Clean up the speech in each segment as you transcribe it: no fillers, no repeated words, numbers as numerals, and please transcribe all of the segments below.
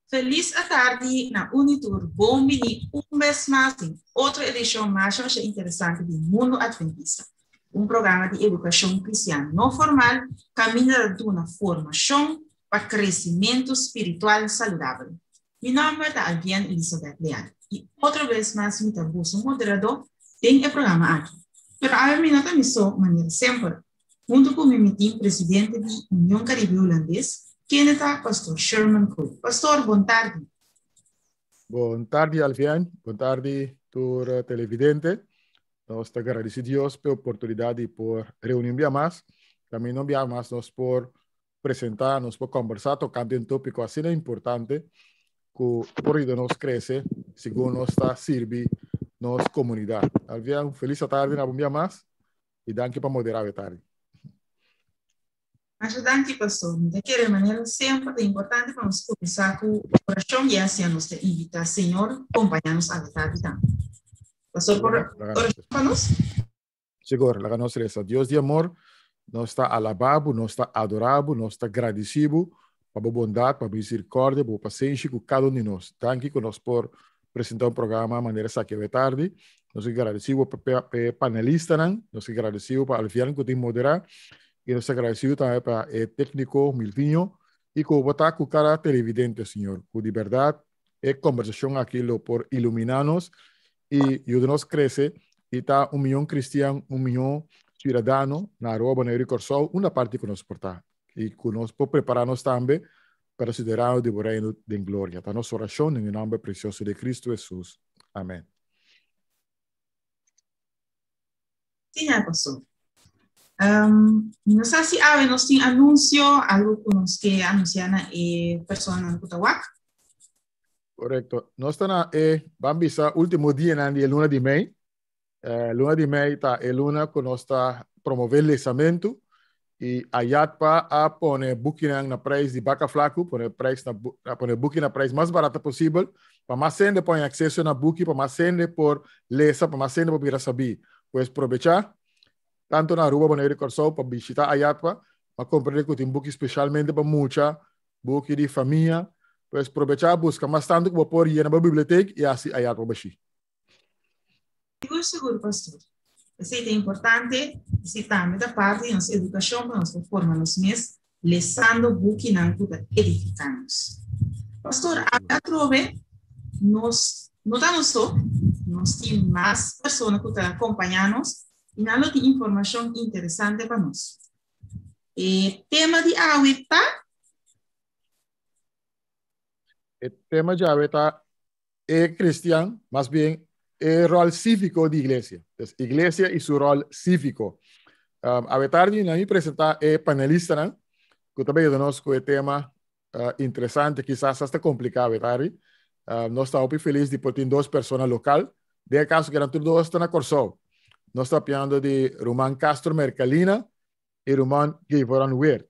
Felis atardi na un i tur. Bon bini un bes mas den otro edishon masha masha interesante di Mundo Adventista, un programa di edukashon kristian no formal kaminda ta duna formashon pa kresimentu spiritual saludabel. Mi nòmber ta Alvian Elizabeth Leal i otro bes mas mi ta boso moderadó den e programa aki. Pero awe mi no ta mi so manera semper. Huntu ku mi mi tin presidente di Union Caribe Hulandes, kende ta Pastor Sherman Koop. Pastor, bon tardi. Bon tardi Alvian, bon tardi tur televidente. Nos ta gradisi Dios p'e oportunidad di por reuni un bia mas. Tambe un bia mas nos por presenta, nos por combersa tocante un topico asina importante cu por yuda nos crece segun nos ta sirbi nos comunidad. Alvian, feliz atardi na un bia mas. I danki pa moderá e tardi. Masha danki, pastor. Mi ta kere manera semper ta importante pa nos kuminsá ku orashon i asia nos ta invitá Señor kompañá nos awe tardi tambe. Pastor, por orashon pa nos? Sigur, laga nos resa. Dios di amor, nos ta alabá bo, nos ta adorá bo, nos ta gradisí bo pa bo bondat, pa bo misericordia, bo pasenshi ku kada un di nos. Danki ku nos por presenta un programa manera esaki awe tardi. Nos ke gradisí bo pa e panelistanan, nos ke gradisí bo pa Alvian ku tin moderá i nos ta gradisí bo tambe pa e tékniko Miltinho i ku bo ta ku kada televidente, Señor, ku di bèrdat e kombersashon aki lo por iluminá nos i yuda nos krese i ta un mihó kristian, un mihó siudadano na Aruba, Boneiru i Kòrsou, unda parti ku nos por ta i ku nos por prepará nos tambe pa residerano di bo reino den gloria. Ta nos orashon den e nomber precioso di Cristo Jesus. Amen. Siña, pastor. No sa si awe nos tin anuncio, algo ku nos ke anuncia na e personanan ku ta wak. Correcto. Nos ta na e, ban bisa, ultimo dianan di e luna di mei. Luna di mei ta e luna ku nos ta promové lesamentu i Ayatpa a pone bukinan na preis di baka flaku, pone preis na a pone buki na preis mas barata posibel pa mas hende por haña akseso na buki, pa mas hende por lesa, pa mas hende por bira sabí. Pues probechá tantu na Aruba, Boneiru i Kòrsou pa bishitá Ayatpa pa komprendé ku tin buki spesialmente pa mucha, buki di famia. Pues probechá buska mas tantu ku bo por yena bo bibliotek i hasi Ayatpa bashí. Sigur sigur pastor. Esei ta importante, esei tambe ta parti di nos edukashon pa nos por forma nos mes lesando bukinan ku ta edifiká nos. Pastor, awe atrobe nos no ta nos so, nos tin mas persona ku ta kompañá nos i nan lo tin informashon interesante pa nos. E tema di awe ta? E tema di awe ta e cristian, mas bien e rol cívico di iglesia. Dus iglesia y su rol cívico. Awe tardi na mi presenta e panelistanan cu ta bay nos cu e tema interesante, quizás hasta complicado awe tardi. Nos ta hopi feliz di por tin dos persona local. Den e caso cu nan tur dos ta na Corsou. Nos ta papiando di Ruman Castro Mercalina y Ruman Gevoran Weert.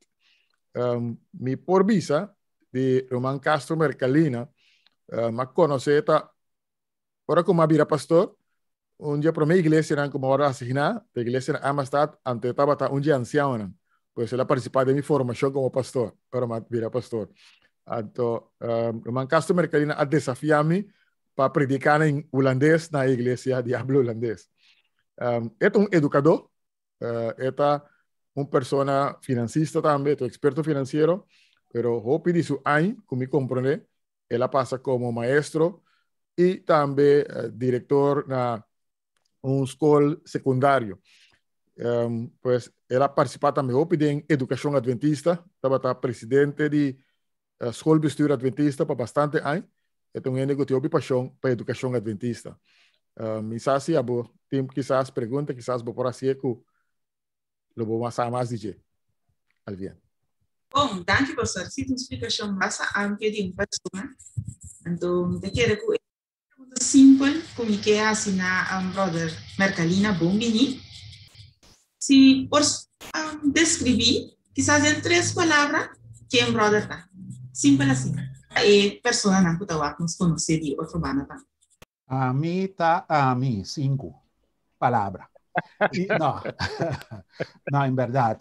Mi por bisa di Ruman Castro Mercalina, m'a conoce ta ora cu m'a bira pastor, un dje prome iglesianan cu m'a worde asigna, ta iglesia na Amistad, anto e tabata un dje ancianonan. Pues el a participa den mi formacion como pastor, ora m'a bira pastor. Anto, Ruman Castro Mercalina a desafia mi pa predica na hulandes na e iglesia di habla hulandes. E ta un educador, E ta un persona financista tambe, ta un experto financiero, pero hopi di su añ, cu mi comprende, el a pasa como maestro y tambe director na un school secundario. Pues el a participa tambe hopi den educacion adventista, tabata presidente di schoolbestuur adventista pa bastante añ. E ta un hende cu tin hopi pasion pa educacion adventista. Mi sa si abo tin kisas pregunta, kisas bo por hacié cu lo bo mas sa mas di dje. Alvien. Bon, danki pastor. Si ta un splicacion basta amplio di un persona. Anto mi ta kere cu e pregunta simpel cu mi ke haci na brother Mercalina, bon bini. Si por describi, kisas den tres palabra, ken brother ta. Simpel asina. Pa e personanan cu ta wak nos conoce di otro banda tambe. Ami ta ami, sinku palabra. No, no, en berdad.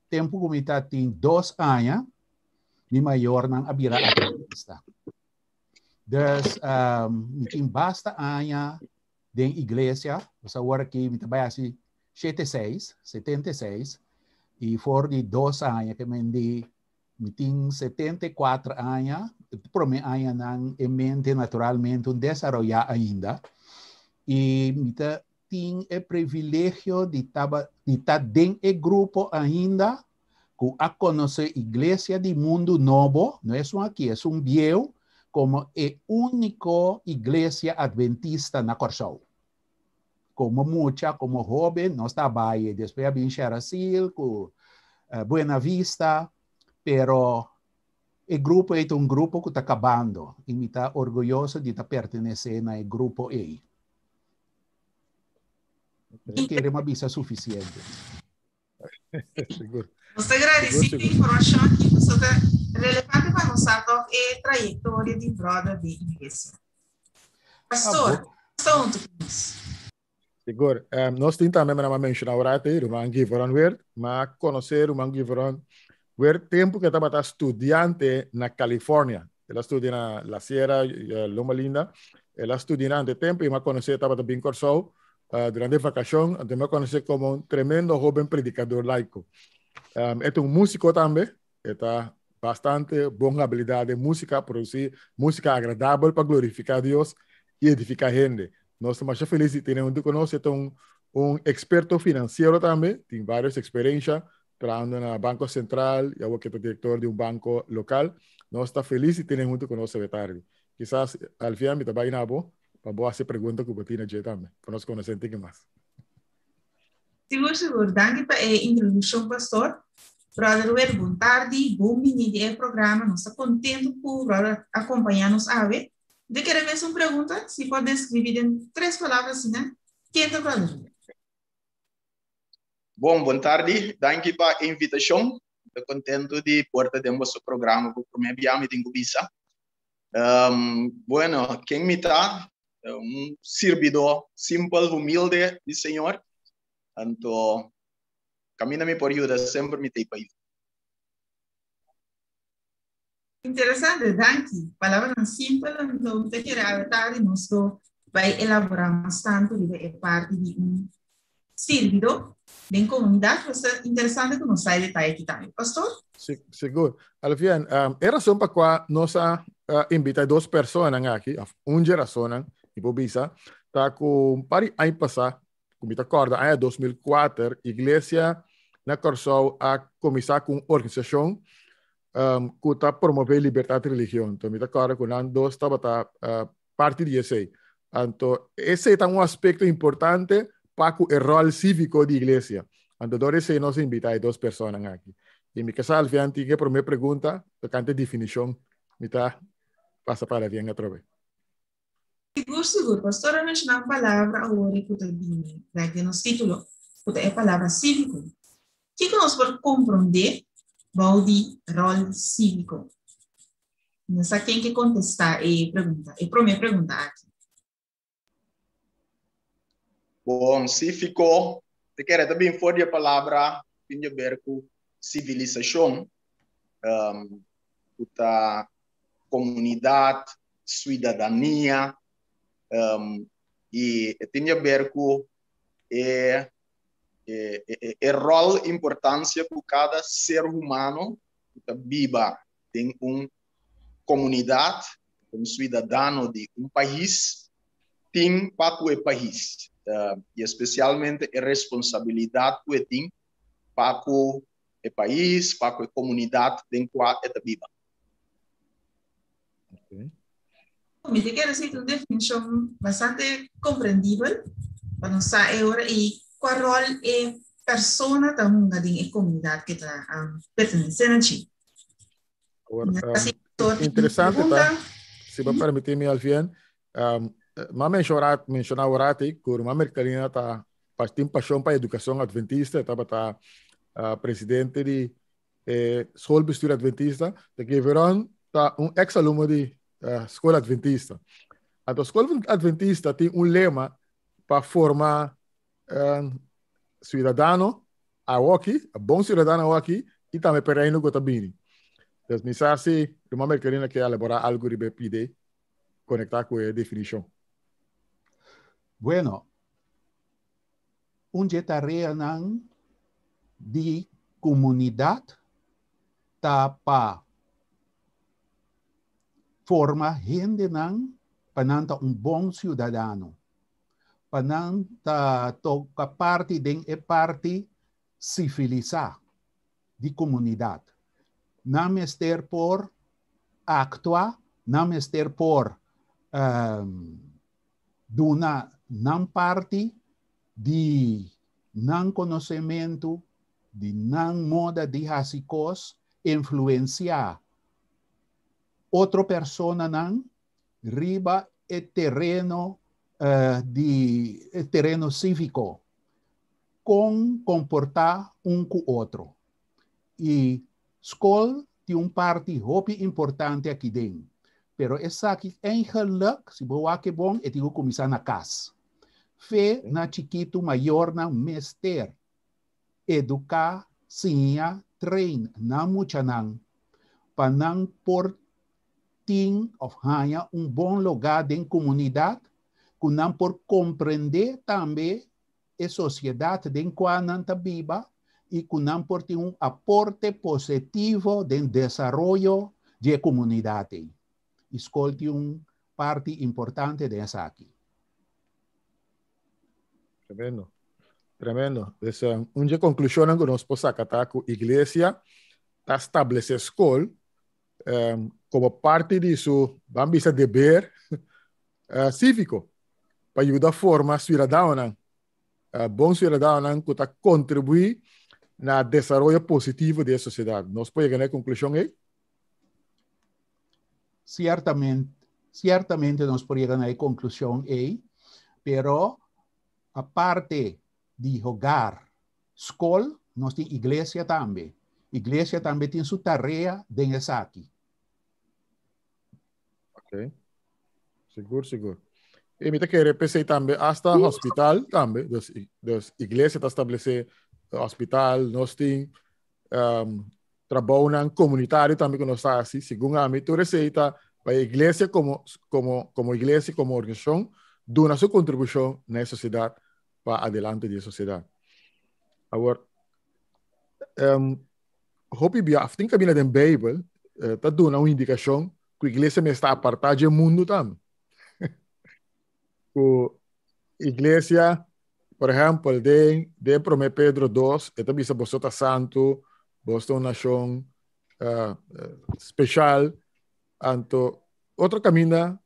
Tempu ku mi ta tin dos aña, mi mayornan a bira adventista. Dus mi tin basta aña den iglesia, dus awor aki mi ta bai hasi shete seis, 76, i for di dos aña ke men di mi tin 74 aña, e promé añanan e mente naturalmente un desaroyá ainda, i mi ta tin e privilegio di taba di ta den e grupo ainda ku a konosé Iglesia di Mundu Nobo, no esun aki, esun bieu, komo e úniko iglesia adventista na Kòrsou. Komo mucha, komo hóben, nos ta bai, despues a bin Sherasil ku Buena Vista, pero e grupo ei ta un grupo ku ta kabando i mi ta orguyoso di ta pertenesé na e grupo ei. Mi kere mi a bisa sufisiente. Sigur. Nos ta agradeci Sigur, e sigur. informacion aki pasobra ta relevante pa nos sa toch e trayectoria di brother den iglesia. Pastor, Ah, bo. sta hunto cu nos. Sigur. Nos tin tambe, manera mi a menciona ora te, ruman Giveron Weert. Mi a conoce ruman Giveron Weert tempo cu e tabata studiante na California. El a studia na La Sierra, Loma Linda. El a studia na ante tempo y mi a conoce e tabata bin Corsou durante vacacion. Anto mi a conoce como un tremendo hoben predicador laico. E ta un musico tambe. E ta bastante bon habilidad den musica, produci musica agradabel pa glorifica Dios y edifica hende. Nos ta masha feliz di tene hunto cu nos. E ta un experto financiero tambe, tin varios experiencia trahando na Banco Central y awor ke ta director di un banco local. Nos ta feliz di tene hunto cu nos awe tardi. Kisas Alfian mi ta bay na bo pa bo haci pregunta cu bo tin na dje tambe, pa nos conoce un tiki mas. Sigur, sigur. Danki pa e introduccion, Pastor. Brother Ruel, bon tardi. Bon bini di e programa. Nos ta contento cu brother a acompaña nos awe. Mi ta kere mes un pregunta, si por describi den tres palabra asina, ken ta Brother Ruel? Bon, bon tardi. Danki pa e invitacion. Mi ta contento di por ta den boso programa pa prome bia, mi tin cu bisa. Bueno, ken mi ta? Un sirbidó simpel, humilde di Señor. Anto, caminda mi por yuda, semper mi ta ei pa yuda. Interesante, danki. Palabranan simpel, anto mi ta kere awe tardi nos lo bai elabora mas tantu riba e parti di un sirbidó den komunidat. Pues ta interesante ku nos sa e detaye aki tambe. Pastor? Sigur. Alfian, e rason pa kua nos a invita e dos personanan aki, of un dje rasonnan, mi por bisa, ta ku un par di aña pasá, ku mi ta kòrda aña 2004, iglesia na Kòrsou a kuminsá ku un organisashon ku ta promové libertat di religion. Anto mi ta kòrda ku nan dos tabata parti di esei. Anto esei ta un aspekto importante pa ku e ròl síviko di iglesia. Anto dor esei nos a invitá e dos personanan aki. I mi ke sa Alfian tin e promé pregunta tokante definishon. Mi ta pasa pa Alfian atrobe. Sigur, sigur. Pastor a menshoná un palabra awor ku ta bini bek den nos título, ku ta e palabra síviko. Kiko nos por komprondé bou di ròl síviko? No sa ken ke kontestá e pregunta, e promé pregunta aki. Bon, síviko, te kere ta bin for di e palabra tin di ber ku sivilisashon, ku ta komunidat, suidadania, i e tin di aber ku e e ròl, importansia ku kada ser humano ku ta biba den un komunidat, un suidadano di un pais, tin pa ku e pais, i espesialmente e responsabilidat ku e tin pa ku e pais, pa ku e komunidat den kua e ta biba. Okay. Mi te kere si un definishon bastante komprendibel pa nos sa e ora i kua ròl e persona ta hunga den e komunidat ke ta um, pertenesé na dje. Awor, um, interesante ta, si bo permití mi Alfien, um, ma mencionar, mencionar orati, ku Ruma Mercalina ta tin pasión pa educación adventista, tabata uh, presidente di e schoolbestuur adventista, de Geveron ta un ex-alumno di uh, school adventista. Anto school adventista tin un lema pa forma um, ciudadano awoki, bon ciudadano awoki, y tambe pa reino ku ta bini. Dus mi sa si Ruma Merkelina ke elabora algo riba e pide. konektá ku e definishon. Bueno, un dje tareanan di komunidat ta pa forma hendenan pa nan ta un bon siudadano, pa nan ta toka parti den e parti sivilisá di komunidat. Nan mester por aktua, nan mester por duna nan parti di nan konosementu, di nan moda di hasi kos, influensiá otro personanan riba e tereno di e tereno síviko, kon komportá un ku otro. I skol tin un parti hopi importante aki den. Pero esaki eigenlijk, si bo wak e bon, e tin ku kuminsá na kas. Fe na chikitu mayornan mester eduká, siña, train nan muchanan pa nan por tin òf haña un bon lugá den komunidat, ku nan por komprendé tambe e sosiedat den kua nan ta biba i ku nan por tin un aporte positivo den desaroyo di e komunidat ei. I skol tin un parti importante den esaki. Tremendo. Tremendo. Dus un dje konklushonnan ku nos por saka ta ku iglesia ta stablesé skol um, komo parti di su, ban bisa, deber síviko pa yuda forma siudadanonan, bon siudadanonan ku ta kontribuí na desaroyo positivo di e sosiedat. Nos por yega na e konklushon ei? Ciertamente, ciertamente nos por yega na e konklushon ei, pero aparte di hogar, skol, nos tin iglesia tambe. Iglesia tambe tin su tarea den esaki. Ok. Sigur, sigur. E mi ta kere p'esei tambe hasta hospital tambe. Dus, dus iglesia ta establece hospital, nos tin um, trabounan komunitario tambe ku nos ta hasi. Segun ami, tur esei ta pa e iglesia komo, komo, komo iglesia, komo organisashon, duna su kontribushon na e sosiedat pa adelante di e sosiedat. Awor, um, hopi bia, tin kabina den Bijbel, eh, ta duna un indikashon ku iglesia mester apartá dje mundu tambe. Ku iglesia, por ehèmpel, den den Promé Pedro 2, e ta bisa boso ta santu, boso ta un nashon uh, speshal. Anto, otro kaminda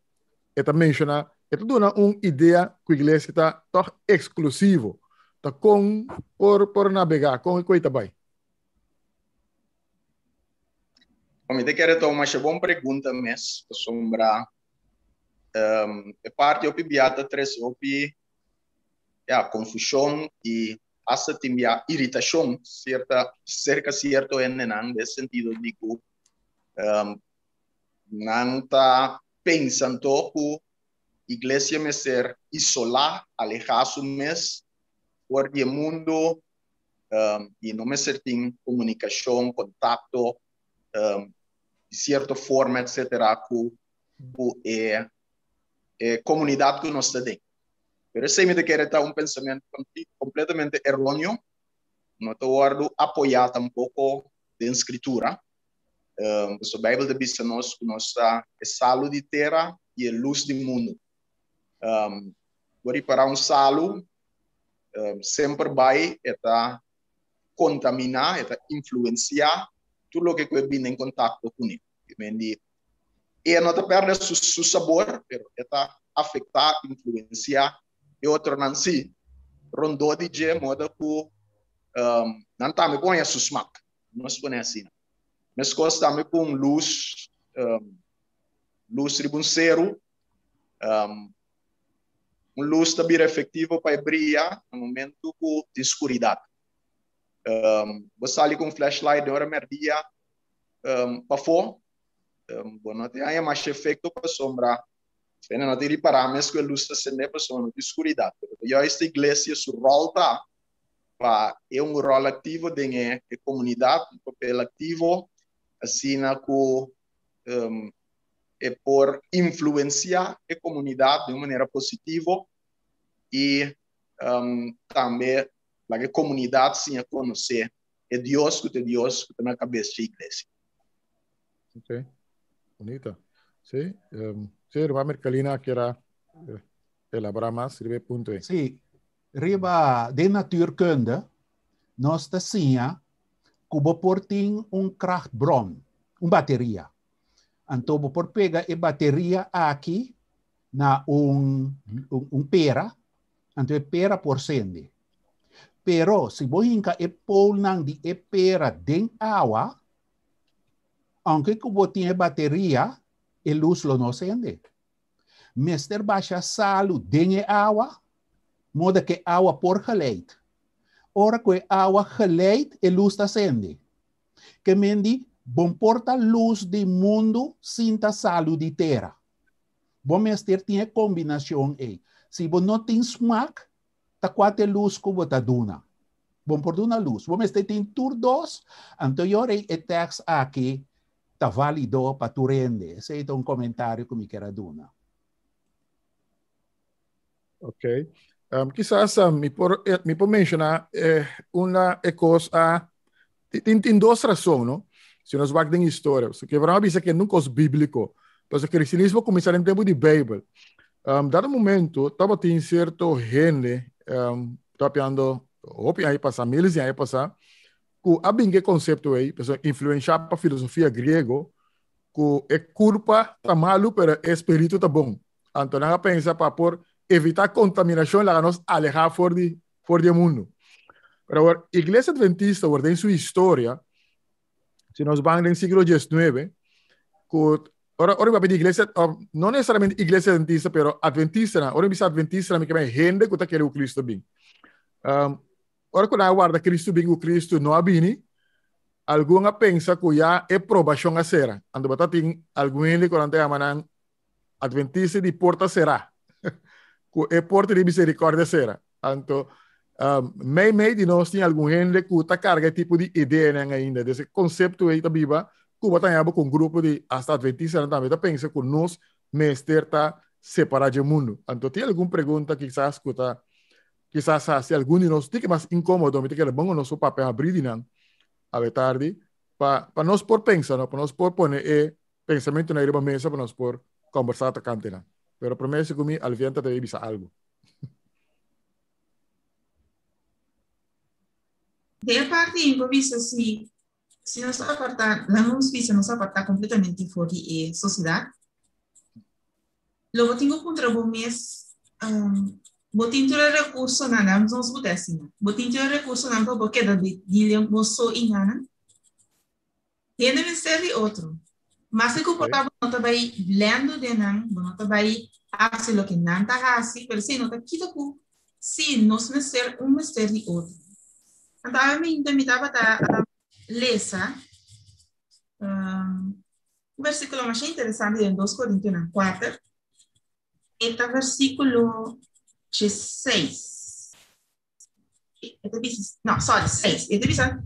e ta menshoná, e ta duna un idea ku iglesia ta tòg eksklusivo. Ta kon por por nabegá, kon e koi ta bai? Mi ta kere ta un masha bon pregunta mes, pasobra um, e parti hopi bia ta trese hopi ja, confusion y hasta tin bia irritacion cierta, cerca cierto hendenan, den sentido di cu um, nan ta pensa anto cu iglesia mester isola, aleha su mes for di e mundo um, y no mester tin comunicacion, contacto, um, di cierto forma, etcétera, cu e comunidad cu nos ta den. Pero esey mi ta kere ta un pensamento completamente erroneo, no ta wordo apoya tampoco den scritura. Um, so Bijbel ta bisa nos cu nos ta e salo di tera y e luz di mundo. Um, bo ripara un salo, um, semper bai e ta contamina, e ta influencia tur loke cu e bini en contacto cune. Mendi, e no ta perde su sabor, pero e ta afecta, influencia e otronan si rondó di dje, moda cu um, nan tambe por haña su smak. Nos pone asina. Meskos tambe ku un lus, um, lus riba un seru, um, un lus ta bira efectivo pa e bria na momento ku tin skuridat. Um, bo sali ku un flashlight den ora merdia um, pafó, um, bo no ta haña mas efecto pasobra Fene no ta ripará mes ku e lus ta sendé pasobra no tin skuridat. Pero juist iglesia su ròl ta pa e un ròl aktivo den e komunidat, un papel aktivo, asina ku um, e por influensiá e komunidat di un manera positivo i um, tambe laga e komunidat siña konosé e Dios ku ta e Dios ku ta na kabes dje iglesia. Ok, bonita. Sí, um, sí, hermana Mercalina quiera eh, elaborar mas riba e punto ei. Sí, riba den natuurkunde nos ta siña ku bo por tin un krachtbron, un bateria. Anto bo por pega e bateria aki na un, un, un pera, anto e pera por sende. Pero si bo hinka e poolnan di e pera den awa, aunke ku bo tin e bateria, e lus lo no sende. Mester basha salu den e awa, moda ku e awa por geleid. Ora ku e awa geleid, e lus ta sende. Ke men di, bon por ta lus di mundu sin ta salu di tera. Bo mester tin e kombinashon ei. Si bo no tin smak, ta kua ta e lus ku bo ta duna? Bo por duna lus. Bo mester tin tur dos, anto yora ei e tèks aki ta válido pa tur hende. Esei ta un komentario ku mi kier a duna. Ok. Um, kisas um, mi por eh, mi por menshoná eh, una e kos a tin tin dos rason, no? Si nos wak den historia. So, que Abraham bisa que no kos bíblico. Entonces, cristianismo comienza en tempo di Bijbel. Um, dado momento, taba tin cierto gente, um, tapiando, hopi aña pasa, miles de aña pasa, ku a bin ke concepto ei, pues, influenciá pa filosofia griego, ku e culpa ta malu, pero e espíritu ta bon. Anto nan a pensa pa por evitá kontaminashon laga nos alehá for di for di e mundu. Pero awor, Iglesia Adventista awor den su historia, si nos ban den siglo diesnuebe, ku ora ora mi papia di iglesia, no nesesariamente Iglesia Adventista, pero Adventistanan, ora mi bisa Adventistanan mi ke men hende ku ta kere ku Kristu bin. Um, ora ku nan a warda Kristu bin ku Kristu no a bini, algun a pensa ku ya e probashon a sera. Anto bo ta tin algun hende ku nan ta yama nan Adventista di porta será. Ku e porta di misericordia sera. Anto, um, mei mei di nos tin algun hende ku ta carga e tipo di ideanan ainda. Des e concepto ei ta biba ku bo ta haña bo ku un grupo di hasta adventistanan tambe ta pensa ku nos mester ta separá dje mundu. Anto tin algun pregunta kisas ku ta kisas hasi algun di nos tiki mas inkomodo. Mi ta kere bon ku nos por papia habrí di nan awe tardi pa pa nos por pensa, no? Pa nos por pone e pensamentunan riba mesa pa nos por kombersá tokante nan. Pero promé si ku mi Alvien ta debe bisa algu. De e parti ei por bisa si si nos apartá, laga nos bisa nos apartá kompletamente for di e sosiedat, lo bo tin ku puntra bo mes, bo tin tur e rekursonan, laga nos bota asina, bo tin tur e rekursonan pa bo keda di bo so i nan? Hende mester di otro. Maske ku por ta bo no ta bai blendo den nan, bo no ta bai hasi loke nan ta hasi, pero esei no ta kita ku si nos mester un mester di otro. Anto awe minta mi tabata lesa un versikulo masha interesante den dos Korintionan kuater, e ta versikulo diesseis. E ta bisa, no, sorry, 6. E ta bisa,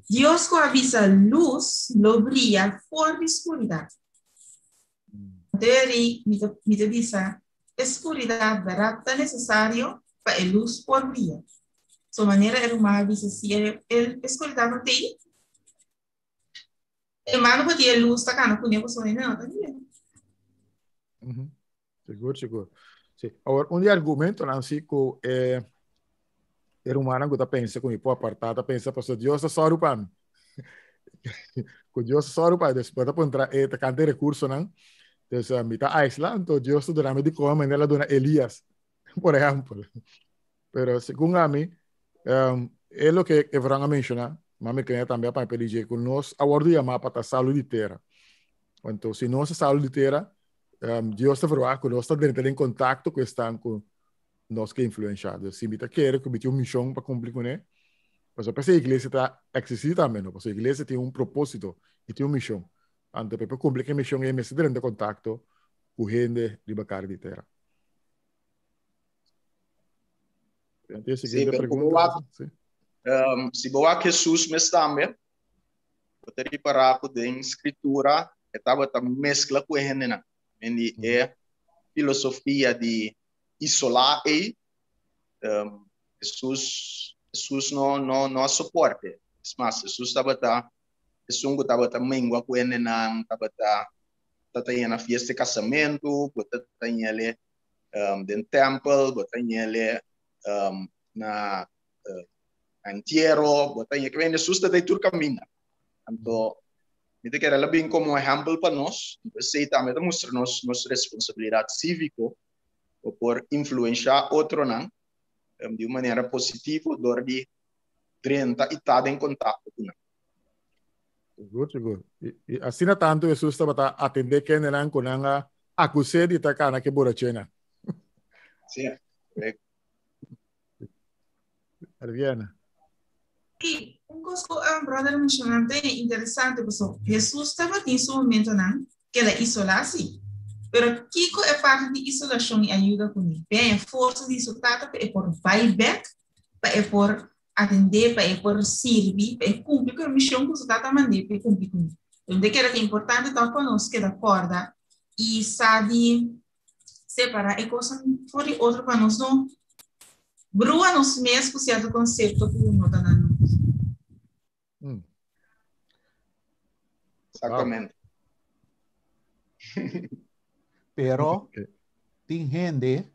Dios ku a bisa lus lo bria for di skuridat. Deri, mi ta, mi ta bisa, e skuridat bèrdat ta nesesario pa e lus por bria. So manera e ruman a bisa, si e, e, e skuridat no t'ei, e mano ku tin e lus ta kana kuné pasobra hende no ta mira. Sigur, sigur. Sí. Awor, un di argumentonan sí ku e e rumannan ku ta pensa ku mi por apartá ta pensa pasobra Dios ta sòru pa mi. Ku Dios ta sòru pa mi. Despues ta puntra e tokante rekursonan. Dus mi ta aisla, anto Dios ta duna mi di kome manera el a duna Elias, por ehèmpel. Pero segun ami, um, e loke Evran a menshoná, ma mi kende tambe a papia di dje, ku nos a wòrdu yamá pa ta salu di tera. Anto, si nos ta salu di tera, um, Dios ta verwacht ku nos ta drenta den kontakto ku esnan ku nos ke influenshá. Dus si mi ta kere ku mi tin un mishon pa kumpli kuné, pasobra p'esei iglesia ta eksistí tambe, no? Pasobra iglesia tin un propósito i tin un mishon. Anto pa e por kumpli ku e mishon ei mester drenta kontakto ku hende riba kara di tera. Sí, pero como wak, sí. Um, si bo wak Jesus mes tambe, bo ta ripará ku den skritura e tabata meskla ku e hendenan. Mendi e filosofia di isolá ei, um, Jesus, Jesus no, no, no a soporte. Es mas, Jesus tabata, esun ku tabata mengua ku hendenan, tabata ta na fiesta di kasamentu, bo ta tañele um, den tempel, bo ta tañele um, na uh, entiero, bo ta tañele, Jesus ta tur kaminda. Anto, mi ta kere el a bin komo ehèmpel pa nos, esei tambe ta mustra nos nos responsabilidat síviko por influensiá otronan di un manera positivo dor di drenta i ta den kontakto ku nan. Sigur, sigur. I, i asina tantu Jesus tabata atendé kendenan ku nan a akus'é di ta kana ke borachena. Sí, korekto. Arviana. I un kos ku um, brother menshoná ta interesante, pasobra Jesus tabatin su momentonan ku el a isolá, sí. Pero kiko e parti di isolashon i ayuda kuné? Bem, forsa di su tata pa e por bai bèk, pa e por atendé, pa e por sirbi, pa e kumpli ku e mishon ku su tata mand'é pa e kumpli kuné. Entonces, keda ta importante tòg pa nos keda kòrda i sa di separá e kosnan for di otro pa nos no brua nos mes ku sierto konsepto ku no ta na nos. Exactamente. Pero tin hende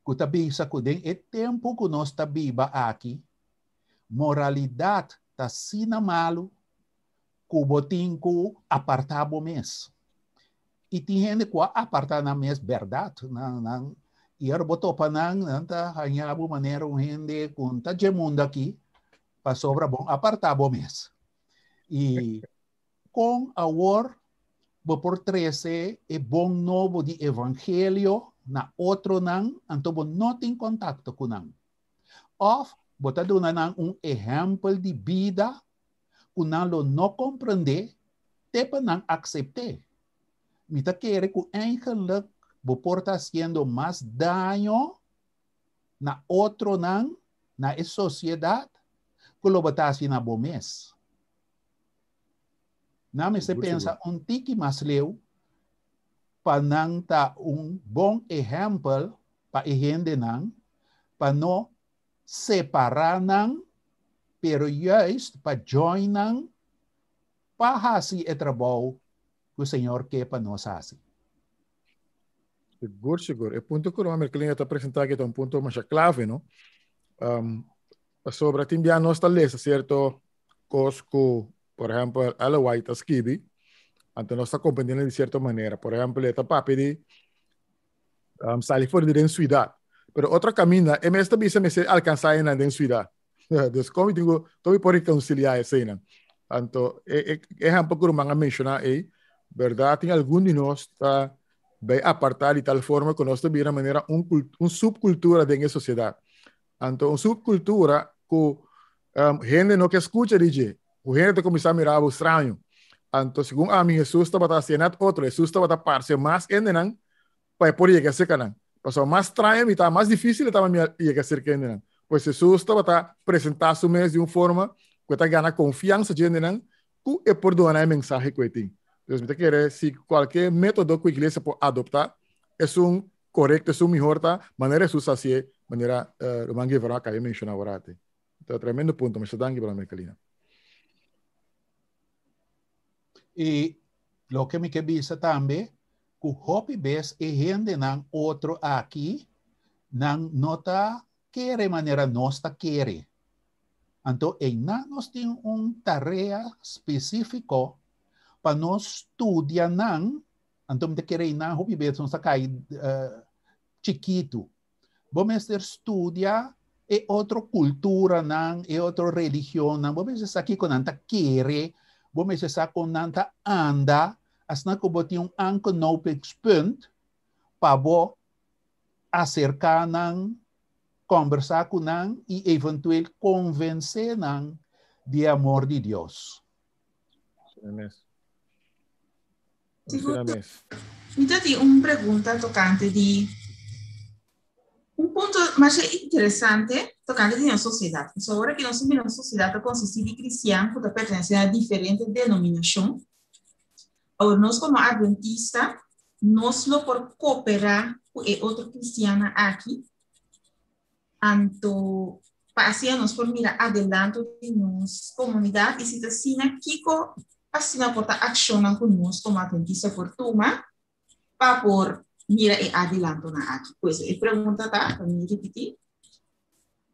ku ta bisa ku den e tempu ku nos ta biba aki, moralidat ta asina malu ku bo tin ku apartá bo mes. I tin hende ku a apartá nan mes bèrdat. Nan, nan, i ora bo topa nan, nan ta haña bo manera un hende ku no ta dje mundu aki, pasobra bo apartá bo mes. I kon awor bo por trese e bon nobo di evangelio na otronan, anto bo no tin kontakto ku nan? Òf bo ta duna nan un ehèmpel di bida ku nan lo no komprendé te pa nan aksept'é. Mi ta kere ku eigenlik bo por ta hasiendo mas daño na otronan, na e sosiedat, ku lo bo ta hasi na bo mes. Nan mester pensa un tiki mas leu pa nan ta un bon ehèmpel pa e hendenan, pa no separá nan, pero juist pa join nan pa hasi e trabou ku Señor ke pa nos hasi. Sigur, sigur. E punto ku Ruman Merkelina ta presentá aki ta un punto masha klave, no? Um, pasobra tin bia nos ta lesa sierto kos ku, por ehèmpel, Ellen White ta skibi, anto nos ta komprendiendo di sierto manera. Por ehèmpel, e ta papia di um, sali for di den suidat. Pero otro caminda, e mes ta bisa mester alcansa enan den suidat. Dus como digo, como por reconciliar eseinan? Anto, e, e, ejemplo que ruman a menciona ei, verdad, tin algun di nos ta bij apartar di tal forma que nos ta bira manera un, un subcultura den e sociedad. Anto, un subcultura ku um, hende no ke escucha di dje, ku hende ta kuminsá mira bo straño. Anto, segun ami, Jesus tabata hasié net otro. Jesus tabata parse mas hendenan pa e por yega serka nan. Pasobra mas straño mi ta, mas difísil e tabata mi yega serka hendenan. Pues Jesus tabata presentá su mes di un forma ku e ta gana konfiansa dje hendenan ku e por duna nan e mensahe ku e tin. Entonces mi ta kere si kualke método ku iglesia por adoptá, esun korekto, esun mihor ta manera Jesus hasié, manera Ruman Guevara a kaba menshoná ora ati. Ta tremendo punto, masha danki brother Merkelina. I loke mi ke bisa tambe, ku hopi bes e hendenan otro aki, nan no ta kere manera nos ta kere. Anto einan nos tin un tarea spesífiko pa nos studia nan, anto mi ta kere einan hopi bes nos ta kai chikitu. Bo mester studia e otro kulturanan, e otro religionnan. Bo mester sa kiko nan ta kere, bo mester sa kon nan ta anda, asina ku bo tin un aanknopingspunt pa bo aserká nan, kòmbersá ku nan i eventueel konvensé nan di e amor di Dios. Asina mes. Asina mes. Mi ta tin un pregunta tokante di un punto masha interesante tokante di nos sosiedat. So ora ki nos mira nos sosiedat ta konsistí di kristian ku ta pertenesé na diferente denominashon. Awor nos komo adventista, nos lo por kooperá ku e otro kristiannan aki, anto pa asina nos por mira adelanto di nos komunidat i si ta asina kiko asina por ta akshonnan ku nos komo adventista por tuma pa por mira e adelantonan aki. Pues e pregunta ta, pa mi ripití,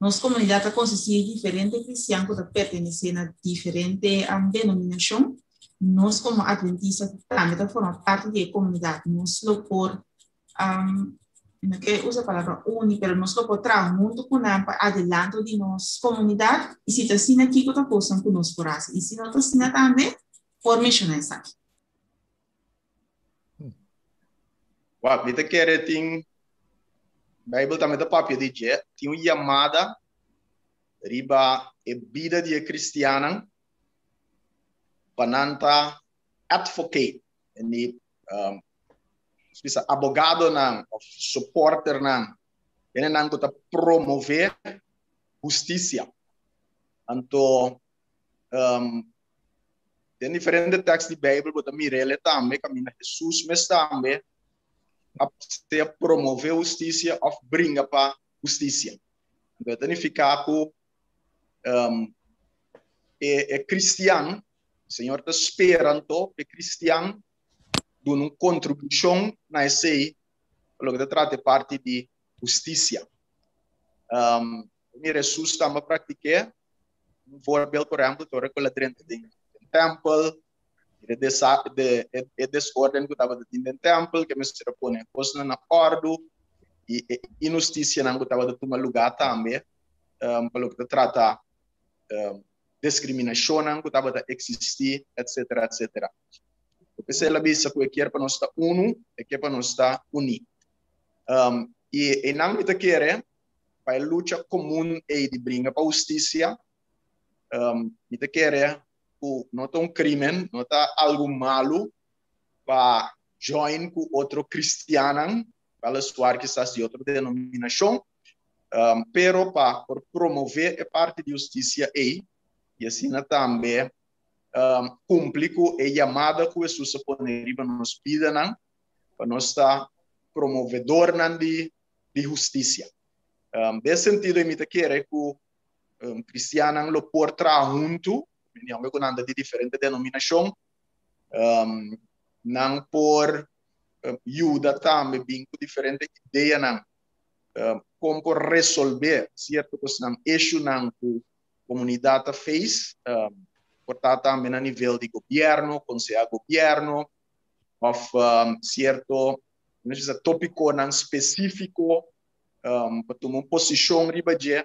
Nos komunidat ta konsistí di diferente kristian ku ta pertenesé na diferente denominashon. Nos komo adventista tambe ta forma parti di e komunidat. Nos lo por, mi no ke usa e palabra uni, pero nos lo por traha huntu ku nan pa adelanto di nos komunidat. I si ta asina, kiko ta kosnan ku nos por hasi? I si no ta asina tambe, por menshoná esaki. Wak, mi ta kere tin, Bijbel tambe ta papia di dje, tin un yamada riba e bida di e cristiannan pa nan ta advocate, ni um, bisa abogadonan of supporternan, hendenan ku ta promove husticia. Anto um, den diferente tekst di Bijbel bo ta mirele tambe kaminda Jesus mes tambe a sea promove hustisia of bringa pa hustisia. Anto e ta nifiká ku um, e, e kristian, Señor ta spera anto e kristian duna un kontribushon na esei pa loke ta trata e parti di hustisia. Um, mira Jesus tambe a praktik'é. Un voorbeeld, por ehempel, ora ku el a drenta den tempel, e desa de e desorden ku tabata tin den tempel, ke mester a pone e kosnan na òrdu, i e inhustisianan ku tabata tuma lugá tambe, um, pa loke ta trata um, diskriminashonnan ku tabata eksistí, etsetera, etsetera. P'esei el a bisa ku e kier pa nos ta unu, e kier pa nos ta uní. Um, i einan mi ta kere pa e lucha komun ei di bringa pa hustisia, um, mi ta kere ku no ta un krimen, no ta algu malu pa join ku otro kristiannan, weliswaar kisas di otro denominashon, um, pero pa por promove e parti di hustisia ei, i asina tambe um, kumpli ku e yamada ku Hesus a pone riba nos bidanan, pa nos ta promovedornan di di hustisia. Um, den sentido mi ta kere ku um, cristianan lo por traha huntu, aunke ku nan ta di diferente denominacion, um, nan por um, yuda tambe bin ku diferente ideanan um, kon por resolver cierto kosnan, issuenan ku komunidat ta face, um, por ta tambe na nivel di gobierno, konseha gobierno, of um, cierto nos bisa tópikonan spesífiko um, pa tuma un posishon riba dje.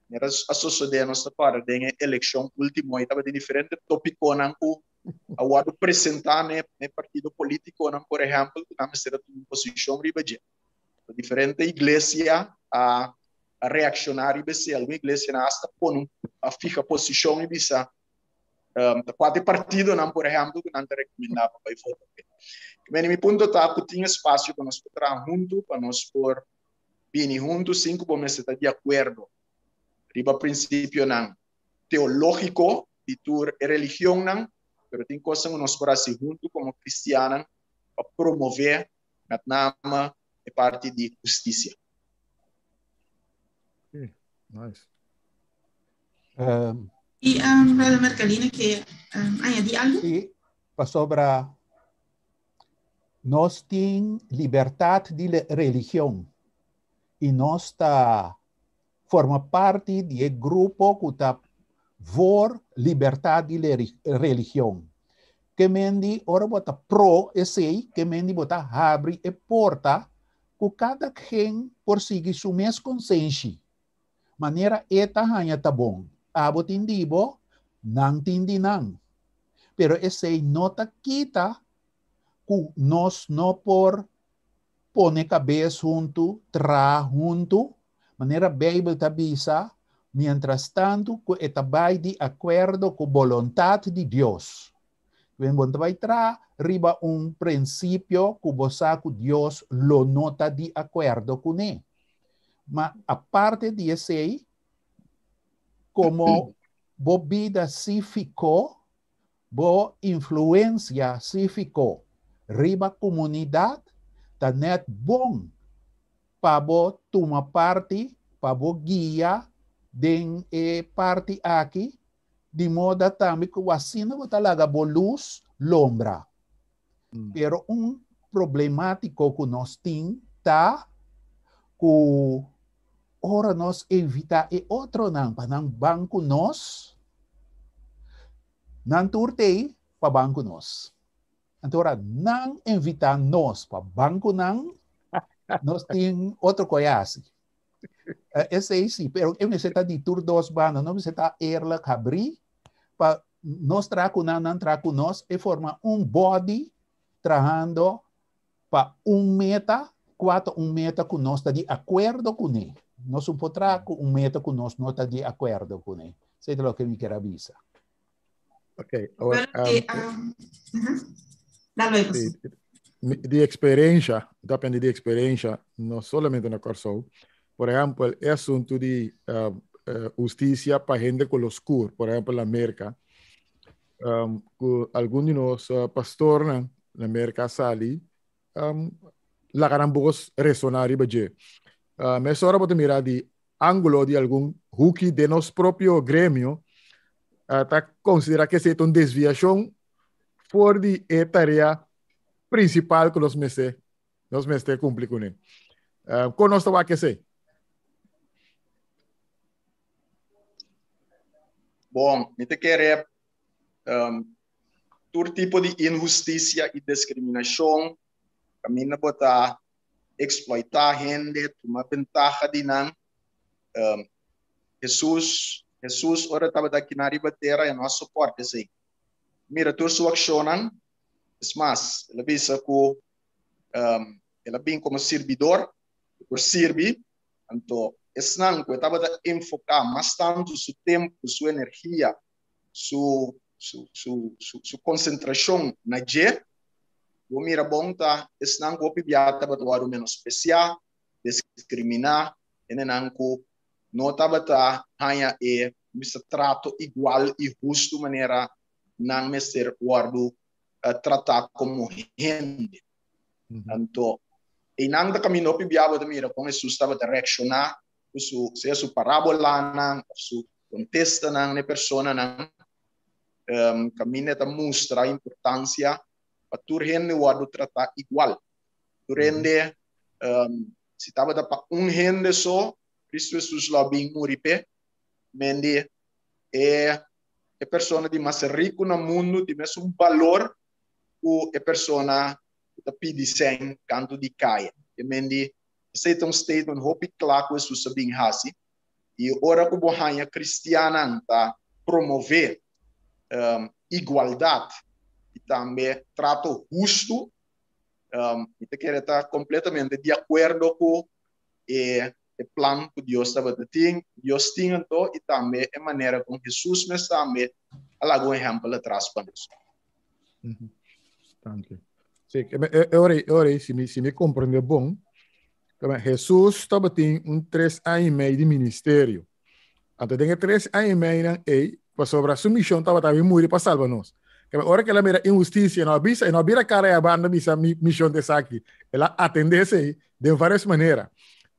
Mira a sosodé nos ta para den e elekshon último i tabatin diferente tópikonan ku a wòrdu presentá ne ne partido polítikonan, por ehèmpel, ku nan mester a tuma un posishon riba dje. Diferente iglesia a a reakshoná riba esei. Algun iglesianan asta pone un a fiha posishon i bisa Um, ta kua partidonan, por ehempel, ku nan ta rekomendá pa bai vota. Meni, mi punto ta ku tin espasio pa nos por traha huntu, pa nos por bini huntu sin ku bo mester ta di akuerdo riba prinsipionan teológiko di tur e religionnan, pero tin kosnan ku nos por hasi huntu komo kristiannan pa promové met name e parti di hustisia. Okay, nice. Um, e um, Brother Mercalina que um, añadi algo? Sí, pasobra nos tin libertad di religion y nos ta forma parti di e grupo ku ta voor libertad di religion. Ke mendi ora bo ta pro esei, ke mendi bo ta habri e porta ku kada ken por sigui su mes konsenshi, manera e ta haña ta bon. Abo tin di bo, nan tin di nan. Pero esei no ta kita ku nos no por pone kabes huntu, traha huntu, manera Beibel ta bisa, miéntras tantu ku e ta bai di akuerdo ku boluntat di Dios. Wen bo ta bai traha riba un prinsipio ku bo sa ku Dios lo no ta di akuerdo kuné. Ma aparte di esei, komo bo bida sífiko, Bo influensia síviko riba komunidat ta nèt bon pa bo tuma parti, pa bo guia den e parti aki, di moda tambe ku asina bo ta laga bo lus lombra. Pero un problemátiko ku nos tin ta ku ora nos invitá e otronan pa nan ban ku nos, nan tur t'ei pa ban ku nos. Anto ora nan invitá nos pa ban ku nan, nos tin otro koe hasi. Esei sí, pero e mester ta di tur dos banda, no mester ta eerlijk habrí pa nos traha ku nan, nan traha ku nos, e forma un body trahando pa un meta, kua ta un meta ku nos ta di akuerdo kuné. Nos un por traha ku un meta ku nos no ta di akuerdo kuné. Esei ta loke mi kier a bisa. Ok, awor, di eksperensha, depende di eksperensha, no solamente na Kòrsou. Por ehèmpel, e asuntu di hustisia pa hende ku lo skur, por ehèmpel na Merka, ku algun di nos pastornan na Merka a sali laga nan bos resoná riba dje. Mesora bo ta mira di ángulo di algun huki den nos propio gremio ta konsiderá ku esei ta un desviashon for di e tarea prinsipal ku nos mester nos mester kumpli kuné. Kon nos ta wak esei? Bon, mi ta kere um, tur tipo di inhustisia i diskriminashon kaminda bo ta eksploitá hende, tuma bentaha di nan. Um, Hesus, Hesus ora tabata aki na riba tera e no a soporta esei. Mira tur su akshonnan, es mas, el a bisa ku um, el a bin komo sirbidor, por sirbi. Anto, esnan ku e tabata enfoká mas tantu su tempu, su energia, su, su, su, su, su konsentrashon na dje, bo mira bon ta esnan ku hopi bia tabata wòrdu menospresiá, diskriminá, hendenan ku no tabata haña e bisa trato igual i hustu manera nan mester wòrdu tratá komo hende. Anto, einan ta kaminda hopi bia bo ta mira kon Hesus tabata reakshoná ku su, sea su parábolanan òf su kontestanan na e personanan. Kaminda e ta mustra importansia pa tur hende wòrdu tratá igual. Tur hende, si tabata pa un hende so, Kristu Hesus lo a bin muri p'e. Mende e e persona di mas riku na mundu tin mesun balor ku e persona ku ta pidi sèn kantu di kaya. Te men di, esei ta un statement hopi kla ku Hesus a bin hasi. I ora ku bo haña kristiannan ta promové igualdat i tambe trato hustu, mi ta kere ta kompletamente di akuerdo ku e e plan ku Dios tabata tin, Dios tin anto i tambe e manera kon Hesus mes tambe a laga un ehèmpel atras pa nos. Thank you. Sí, e ora, e ora, si mi, si mi comprende bon, Hesus tabatin un tres aña i mei di ministerio. Anto den e tres aña i mei nan ei, pasobra su mishon tabata bin muri pa salba nos. Kaba ora ku el a mira inhustisia, e no a bisa, e no a bira kara e abanda bisa mi mishon ta esaki. El a atendé esei den varios manera.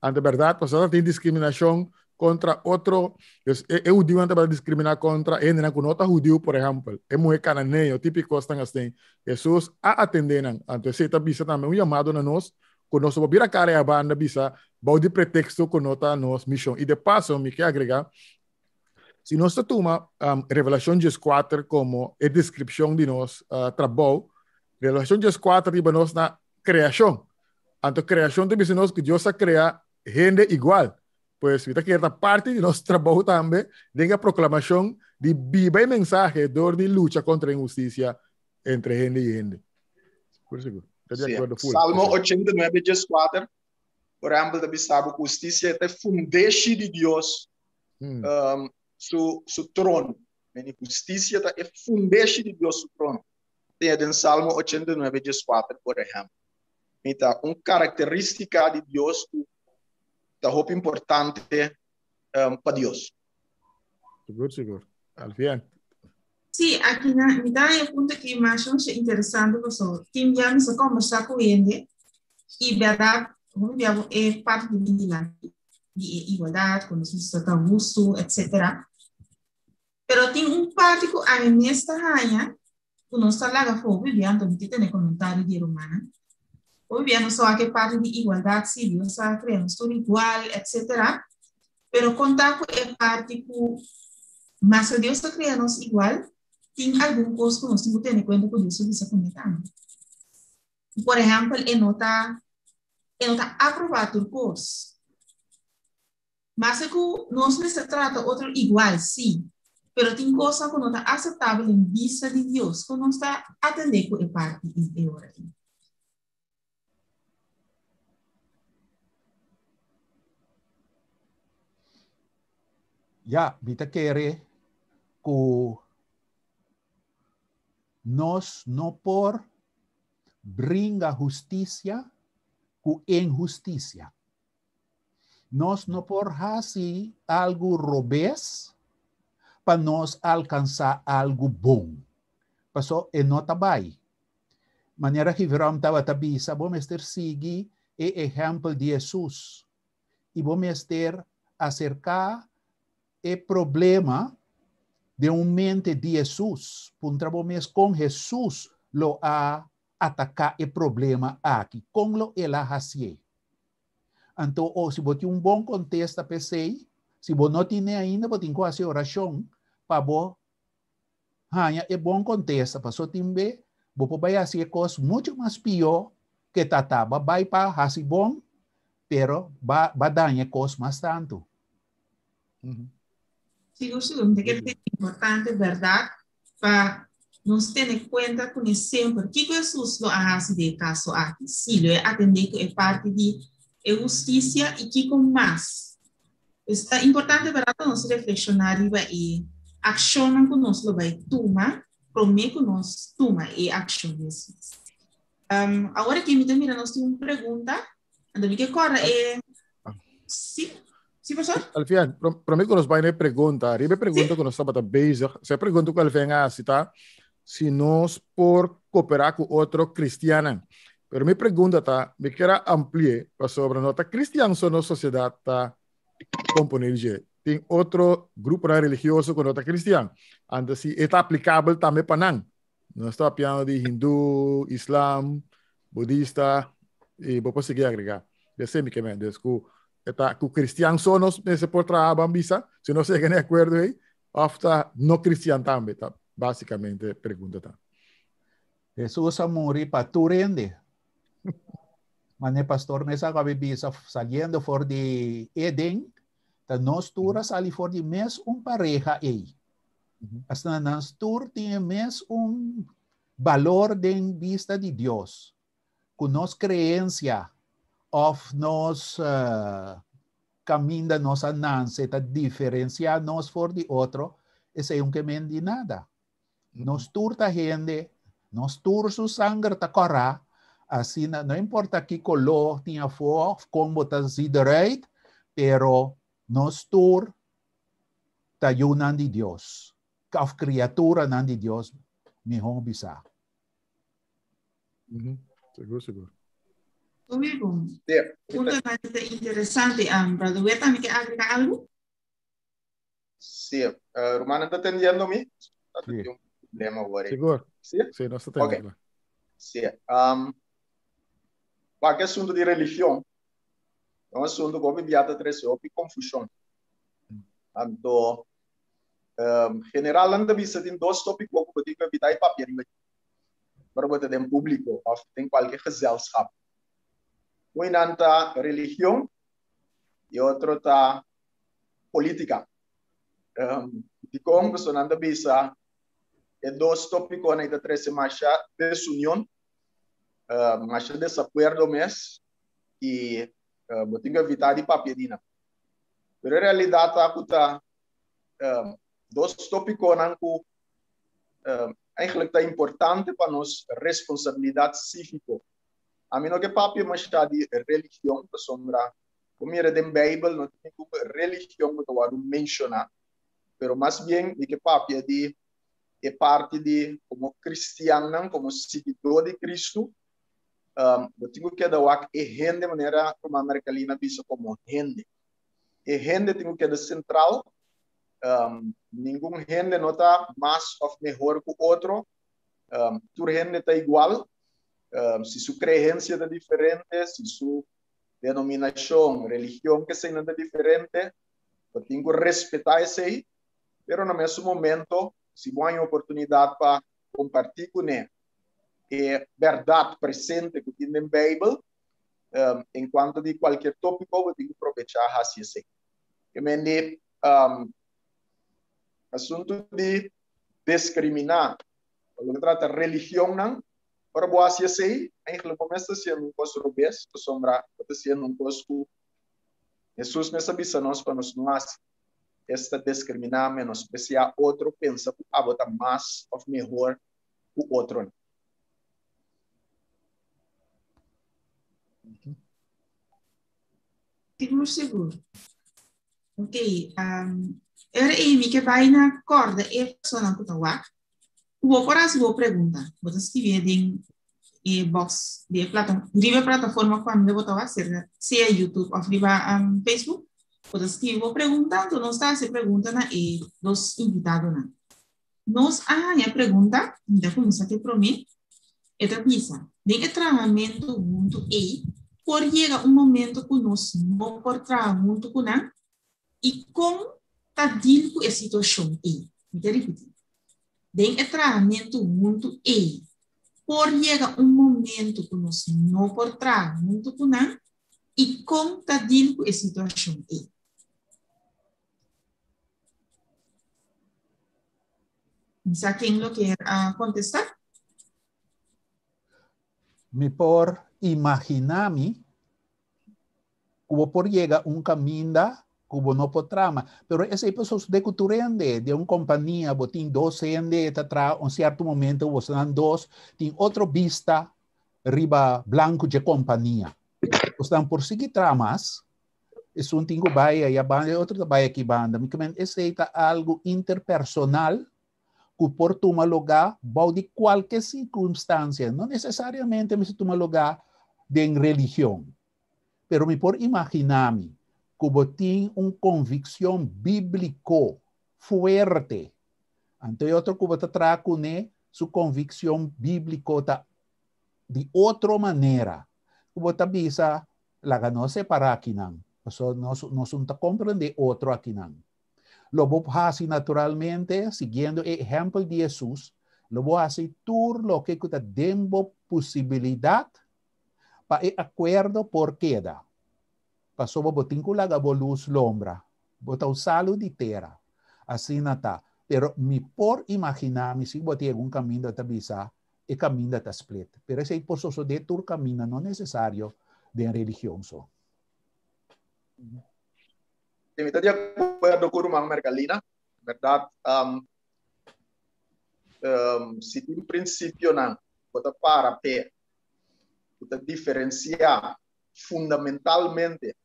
Anto bèrdat, pasobra tin diskriminashon kontra otro, dus e, e hudiunan tabata diskriminá kontra e hendenan ku no ta hudiu, por ehèmpel, e muhé kananeo, tipo kosnan asina. Hesus a atendé nan. Anto esei ta bisa tambe un yamado na nos ku nos no por bira kara e abanda bisa bou di preteksto ku no ta nos mishon. I de paso mi ke agregá, si nos ta tuma um, Revelashon 14 komo e deskripshon di nos uh, trabou, Revelashon 14 riba nos na kreashon. Anto kreashon ta bisa nos ku Dios a krea hende igual. Pues mi ta kere ta parti di nos trabou tambe den e proklamashon di biba e mensahe dor di lucha kontra inhustisia entre hende i hende. Sigur, sigur. Ta di akuerdo full. Salmo 89, 14, por ehempel, ta bisa bo ku hustisia ta e fundeshi di Dios um, su, su trono. Meni hustisia ta e fundeshi di Dios su trono. Tin den Salmo 89, 14, por ehempel. Mi ta un karakterístika di Dios ku ta hopi importante um, pa Dios. Sigur, sigur. Alfian. Sí, aki na mi ta e punto ki masha masha interesante paso tin bia mi sa kombersá ku hende i bèrdat hopi bia bo e parti di bin dilanti di e igualdat ku nos mester ta hustu etsetera pero tin un parti ku ami mes ta haña ku nos ta laga for hopi bia anto mi ke tene komentario di e rumannan hopi bia nos ta wak e parti di igualdat sí Dios a krea nos tur igual etsetera Pero konta ku e parti ku maske Dios ta krea nos igual, tin algun kos ku nos tin ku tene kuenta ku Dios a bisa kuné tambe. Por ehèmpel, e no ta e no ta aprobá tur kos. Maske ku nos mester trata otro igual, sí, pero tin kosnan ku no ta aseptabel den bista di Dios. Kon nos ta atendé ku e parti ei e ora ei? Ya, mi ta kere ku nos no por bringa hustisia ku inhustisia. Nos no por hasi algu robes pa nos alkansá algu bon. Paso e no ta bai. Manera Giverom tabata bisa, bo mester sigui e ehèmpel di Hesus i bo mester aserká e problema den un mente di Hesus. Puntra bo mes kon Hesus lo a ataká e problema aki, kon lo el a hasié. Anto, o si bo tin un bon kontesta pa esei, si bo no tine ainda, bo tin ku hasi orashon pa bo haña e bon kontesta paso tin be bo por bai hasi e kos mucho mas pió ke ta ta. Bo a bai pa hasi bon, pero ba ba daña e kos mas tantu. Sigur, sigur. Mi ta kere ta importante, bèrdat, pa nos tene kuenta kuné semper kiko Hesus lo a hasi den e kaso aki. Sí, lo e atendé ku e parti di e hustisia i kiko mas. Pues ta importante bèrdat pa nos reflekshoná riba e akshonnan ku nos lo bai tuma promé ku nos tuma e akshon mes. Um, awor aki mi ta mira nos tin un pregunta. Anto mi ke kòrda e Sí, sí, pastor? Alfian, promé ku nos bai na e pregunta, riba e pregunta ku nos tabata bezig, se pregunta ku Alfian a hasi ta si nos por kooperá ku otro kristiannan. Pero mi pregunta ta, mi kier a ampli'é, pasobra no ta kristian so nos sosiedat ta komponé di dje. Tin otro gruponan religioso ku no ta kristian. Anto si e ta aplikabel tambe pa nan. Nos ta papiando di hindú, islam, budista, i bo por sigui agregá. Esei mi ke men. Dus ku e ta ku kristian so nos mester por traha ban bisa, si nos yega na e akuerdo ei, òf ta no kristian tambe? Ta básikamente pregunta ta. Hesus a muri pa tur hende. Mane pastor mes a kabi bisa saliendo for di Eden, ta nos tur a sali for di mes un pareha ei. Asina nos tur tin e mes un balor den bista di Dios. Ku nos creencia of nos uh, caminda nos a nanse ta diferencia nos for di otro, esei un ke men di nada. Nos tur ta hende, nos tur su sanger ta kòrá, asina no importa ki koló tin afó of kon bo ta zi eruit, pero nos tur ta yunan di Dios, of kriaturanan di Dios, mihó bisá. Sigur, sigur. Muy bon. Punto interesante. Um, Brother Weta, mi ke agrega algo? Sí, uh, Romano está atendiendo mi? Sí. Un problema ahora. Seguro. Sí? Sí, no está atendiendo. Okay. Sí. Um, pa que asunto de religión, é um assunto que eu viata trece hopi confusão. Anto, um, general anda bisa tem dois tópicos que eu tenho que evitar e papia riba. Pero bote den público of den qualquer gezelschap. Um ta religião e outro ta política. Um, dikon pasobra nan ta bisa e dos tópikonan ta trese masha desunion, uh, masha desakuerdo mes i uh, bo tin ku evitá di papia di nan. Pero e realidat ta ku ta um, dos tópikonan ku um, eigenlijk ta importante pa nos responsabilidat síviko. Ami no ke papia masha di religion, pasobra Bo mira den Bijbel no tin ningun religion ku ta wòrdu menshoná, pero mas bien mi ke papia di E parti di komo kristiannan, komo siguidó di Kristu, bo tin ku keda wak e hende manera ruman Mercalina a bisa komo hende. E hende tin ku keda sentral. Ningun hende no ta mas òf mehor ku otro. Tur hende ta igual. Si su kreensia ta diferente, si su denominashon, religion, keseinan ta diferente, bo tin ku respetá esei. Pero na mesun momento, si bo haña oportunidat pa kompartí kuné e bèrdat presente ku tin den Beibel, en kuanto di kualkier tópiko, bo tin ku probechá hasi esei. Ke men di asuntu di diskriminá pa loke trata religionnan, ora bo hasi esei, eigenlijk bo mes ta hasiendo un kos robes, pasobra bo ta hasiendo un kos ku Hesus mes a bisa nos pa nos no hasi. Esta diskriminá, menospresiá otro, pensa ku abo ta mas òf mehor ku otronan. Sigur, sigur. Ok, um, era ei mi ke bai na korda e persona ku ta wak. Ku bo por hasi bo pregunta. Bo ta skribi den e box di e plata, riba e plataforma ku anda bo ta wak, sea, sea YouTube of riba um, Facebook. Bo ta skribi bo pregunta, anto nos ta hasi pregunta na e dos invitadonan. Nos a haña pregunta, mi ta kuminsá ku e promé. E ta bisa, Den e trahamentu huntu ei, por yega un momento ku nos no por traha huntu ku nan? I kon ta dil ku e situashon ei? Mi ta ripití, Den e trahamentu huntu ei, por yega un momento ku nos no por traha huntu ku nan? I kon ta dil ku e situashon ei? Sa ken lo kier a kontestá? Mi por imaginá mi ku bo por yega un kaminda ku bo no por trama. Pero esei por sosodé ku tur hende. Den un kompania bo tin dos hende ta traha un sierto momento bosonan dos tin otro bista riba blanku dje kompania. Bosnan por sigui traha mas, Esun tin ku bai aya banda, e otro ta bai aki banda. Mi kemen esei ta algu interpersonal ku por tuma lugá bou di kualke sirkunstansia. No nesesariamente mester tuma lugá den religion. Pero mi por imaginá mi ku bo tin un konvikshon bíbliko fuerte. Anto e otro ku bo ta traha kuné, su konvikshon bíbliko ta di otro manera. Ku bo ta bisa, Laga nos separá akinan, pasobra nos nos un ta komprendé otro akinan. Lo bo hasi naturalmente, siguiendo e ehèmpel di Hesus, lo bo hasi tur loke ku ta den bo pusibilidat pa e akuerdo por keda. Pasobra bo tin ku laga bo lus lombra. Bo ta un salu di tera. Asina ta. Pero mi por imaginá mi si bo tin algun kaminda ta bisa e kaminda ta split. Pero esei por sosodé tur kaminda, no nesesario den religion so. Mi ta di akuerdo ku ruman Mercalina. Bèrdat, si tin prinsipionan ku ta para p'e, ku ta diferensiá fundamentalmente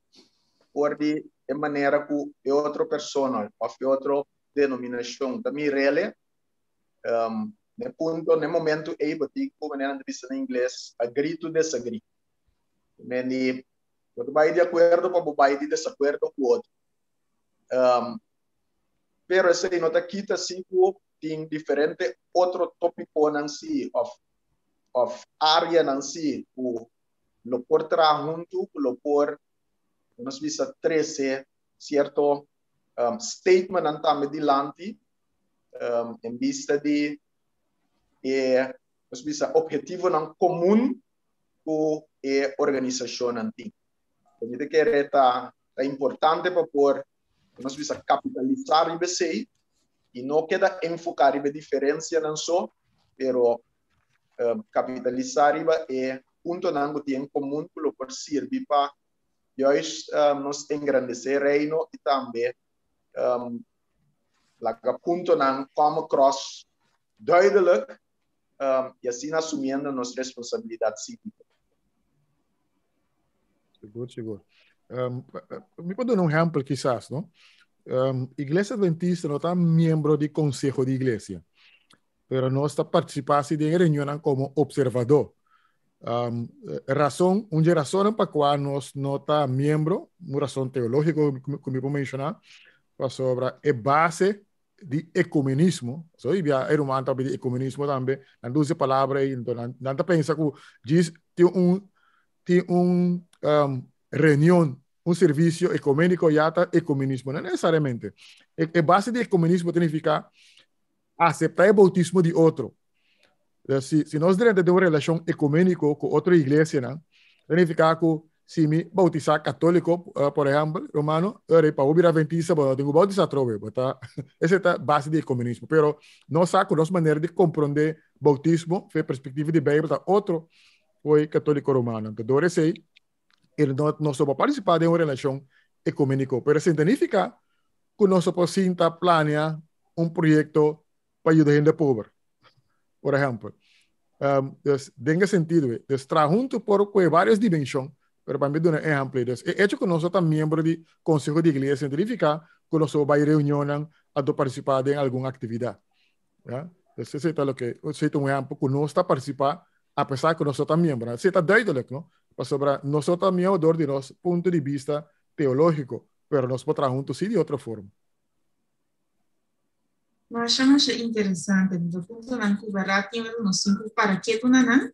for di e manera ku e otro persona òf e otro denominashon ta mir'el, Ne punto, ne momento ei bo tin ku manera nan ta bisa na ingles, agree to disagree. Meni, bo ta bai di akuerdo pa bo bai di desakuerdo ku otro. Um, pero esei no ta kita si ku tin diferente otro topikonan si of of areanan si ku lo por traha huntu, ku lo por nos bisa trese sierto um, statementnan tambe dilanti um, en bista di e nos bisa objetivonan komun ku e organisashonnan tin. Mi ta kere ta ta importante pa por nos bisa kapitalisá riba esei i no keda enfoká riba e diferensianan so, pero um, kapitalisá riba e puntonan ku tin en komun ku lo por sirbi pa juist um, nos engrandesé reino i tambe um, laga puntonan come across duidelijk um, y asina asumiendo nos responsabilidad cívico. Sigur, sigur. Um, mi por duna un ejemplo quizás, no? Um, Iglesia Adventista no ta miembro di Consejo di Iglesia. Pero nos ta partisipá si den reunionnan komo opservadó. Um, rason, un di rasonnan pa kua nos no ta miembro, un rason teológiko ku mi por menshoná, pasobra e base di ecumenismo, so i bia e ruman ta di ecumenismo tambe, nan ta usa e palabra ei, enton nan, nan ta pensa ku djis tin un tin un um, reunion, un servisio ecuménico ya ta ecumenismo. No necesariamente. E, e base di ecumenismo ta nifica acepta e bautismo di otro. Si, si nos drenta den un relacion ecuménico cu otro iglesianan, ta nifica cu si mi bautisa católico, uh, por ehempel, romano, ora pa bo bira adventista, bo no tin cu bautisa atrobe. Bo ta, ese ta base di ecumenismo. Pero nos sa cu nos manera di comprende bautismo, fe perspectiva di Bijbel, ta otro foi católico romano. Entonces, door esey, e no, nos no por participa den un relacion ecuménico. Pero esey no significa cu nos no por sinta planea un proyecto pa yuda hende pober, por ehempel. Um, dus, den e sentido, dus traha hunto por coge varios dimension, pero pa mi duna ehempel, dus e hecho cu nos no ta miembro di conseho di iglesia no significa cu nos no bay reunionnan anto participa den algun actividad. Ja? Dus esey ta loke, esey ta un ehempel cu nos ta participa a pesar cu nos no ta miembro. Esey ta duidelijk, no? Pasobra nos no ta miembro door di nos punto di bista teologico, pero nos por traha hunto si di otro forma. Masha masha interesante. Mi ta puntonan ku bèrdat tin ora nos tin ku para ketu na nan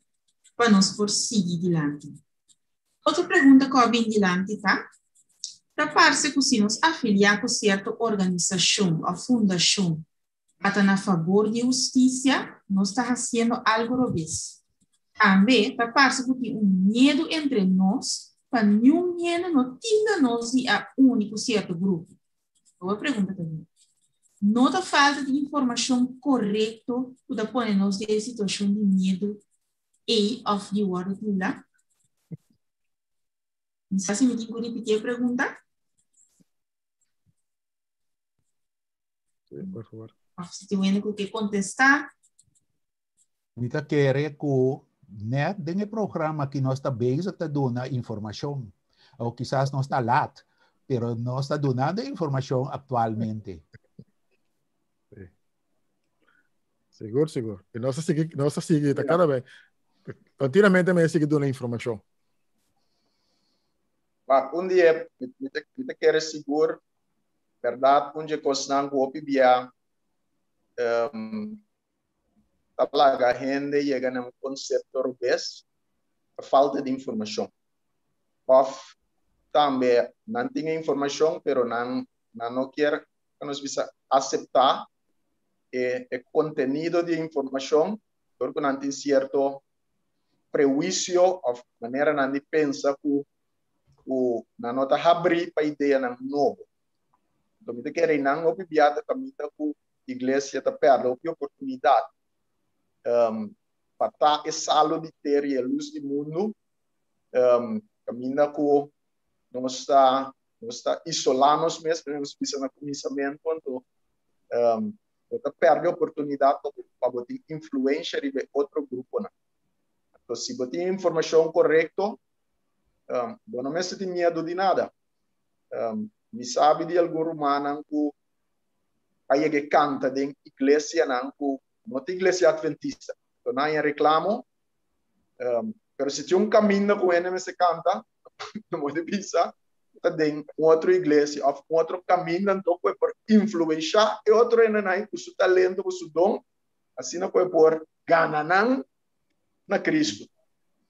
pa nos por sigui dilanti. Otro pregunta ku a bin dilanti ta, Ta parse ku si nos afiliá ku sierto organisashon òf fundashon pa ta na fabor di hustisia, nos ta hasiendo algu robes. Tambe ta parse ku tin un miedu entre nos pa niun hende no tilda nos di a uni ku sierto grupo. Awor pregunta ta bin, No ta falta di informashon korekto ku ta pone nos den e situashon di miedu ei òf di wòrdu tildá? Mi sa si mi tin ku ripití e pregunta. Sí, por favor. Òf si tin hende ku ke kontestá. Mi ta kere ku net den e programa aki nos ta bezig ta duna informashon. O kisas nos ta lat, pero nos ta dunando informashon aktualmente. Sí. Sigur, sigur. I nos ta sigui, nos ta sigui, ta kada bes. Kontinuamente mi ta sigui duna informashon. Ma un dia mi ta, mi ta kere sigur, bèrdat, un dje kosnan ku hopi bia um, ta laga hende yega na un konsepto robes ta falta di informashon. Òf tambe nan tin e informashon pero nan nan no kier pa nos bisa aseptá e e kontenido di e informashon dor ku nan tin sierto prehuisio òf maneranan di pensa ku ku nan no ta habrí pa ideanan nobo. Enton mi ta kere nan hopi bia ta kaminda ku iglesia ta pèrdè hopi oportunidat um, pa ta e salo di tera i e lus di mundu, um, kaminda ku nos ta nos ta isolá nos mes, manera nos bisa na kuminsamentu, anto um, bo ta pèrdè oportunidat pa pa bo tin influensha riba e otro gruponan. Anto si bo tin informashon korekto, um, bo no mester tin miedu di nada. Um, mi sabi di algun rumannan ku a yega e kanta den iglesianan ku no ta iglesia adventista. Enton nan haña reklamo, um, pero si tin un kaminda ku hende mester kanta, no por bisa, ta den un otro iglesia òf un otro kaminda anto ku e por influenshá e otro hendenan ku su talento, ku su don, asina ku e por gana nan na Kristu.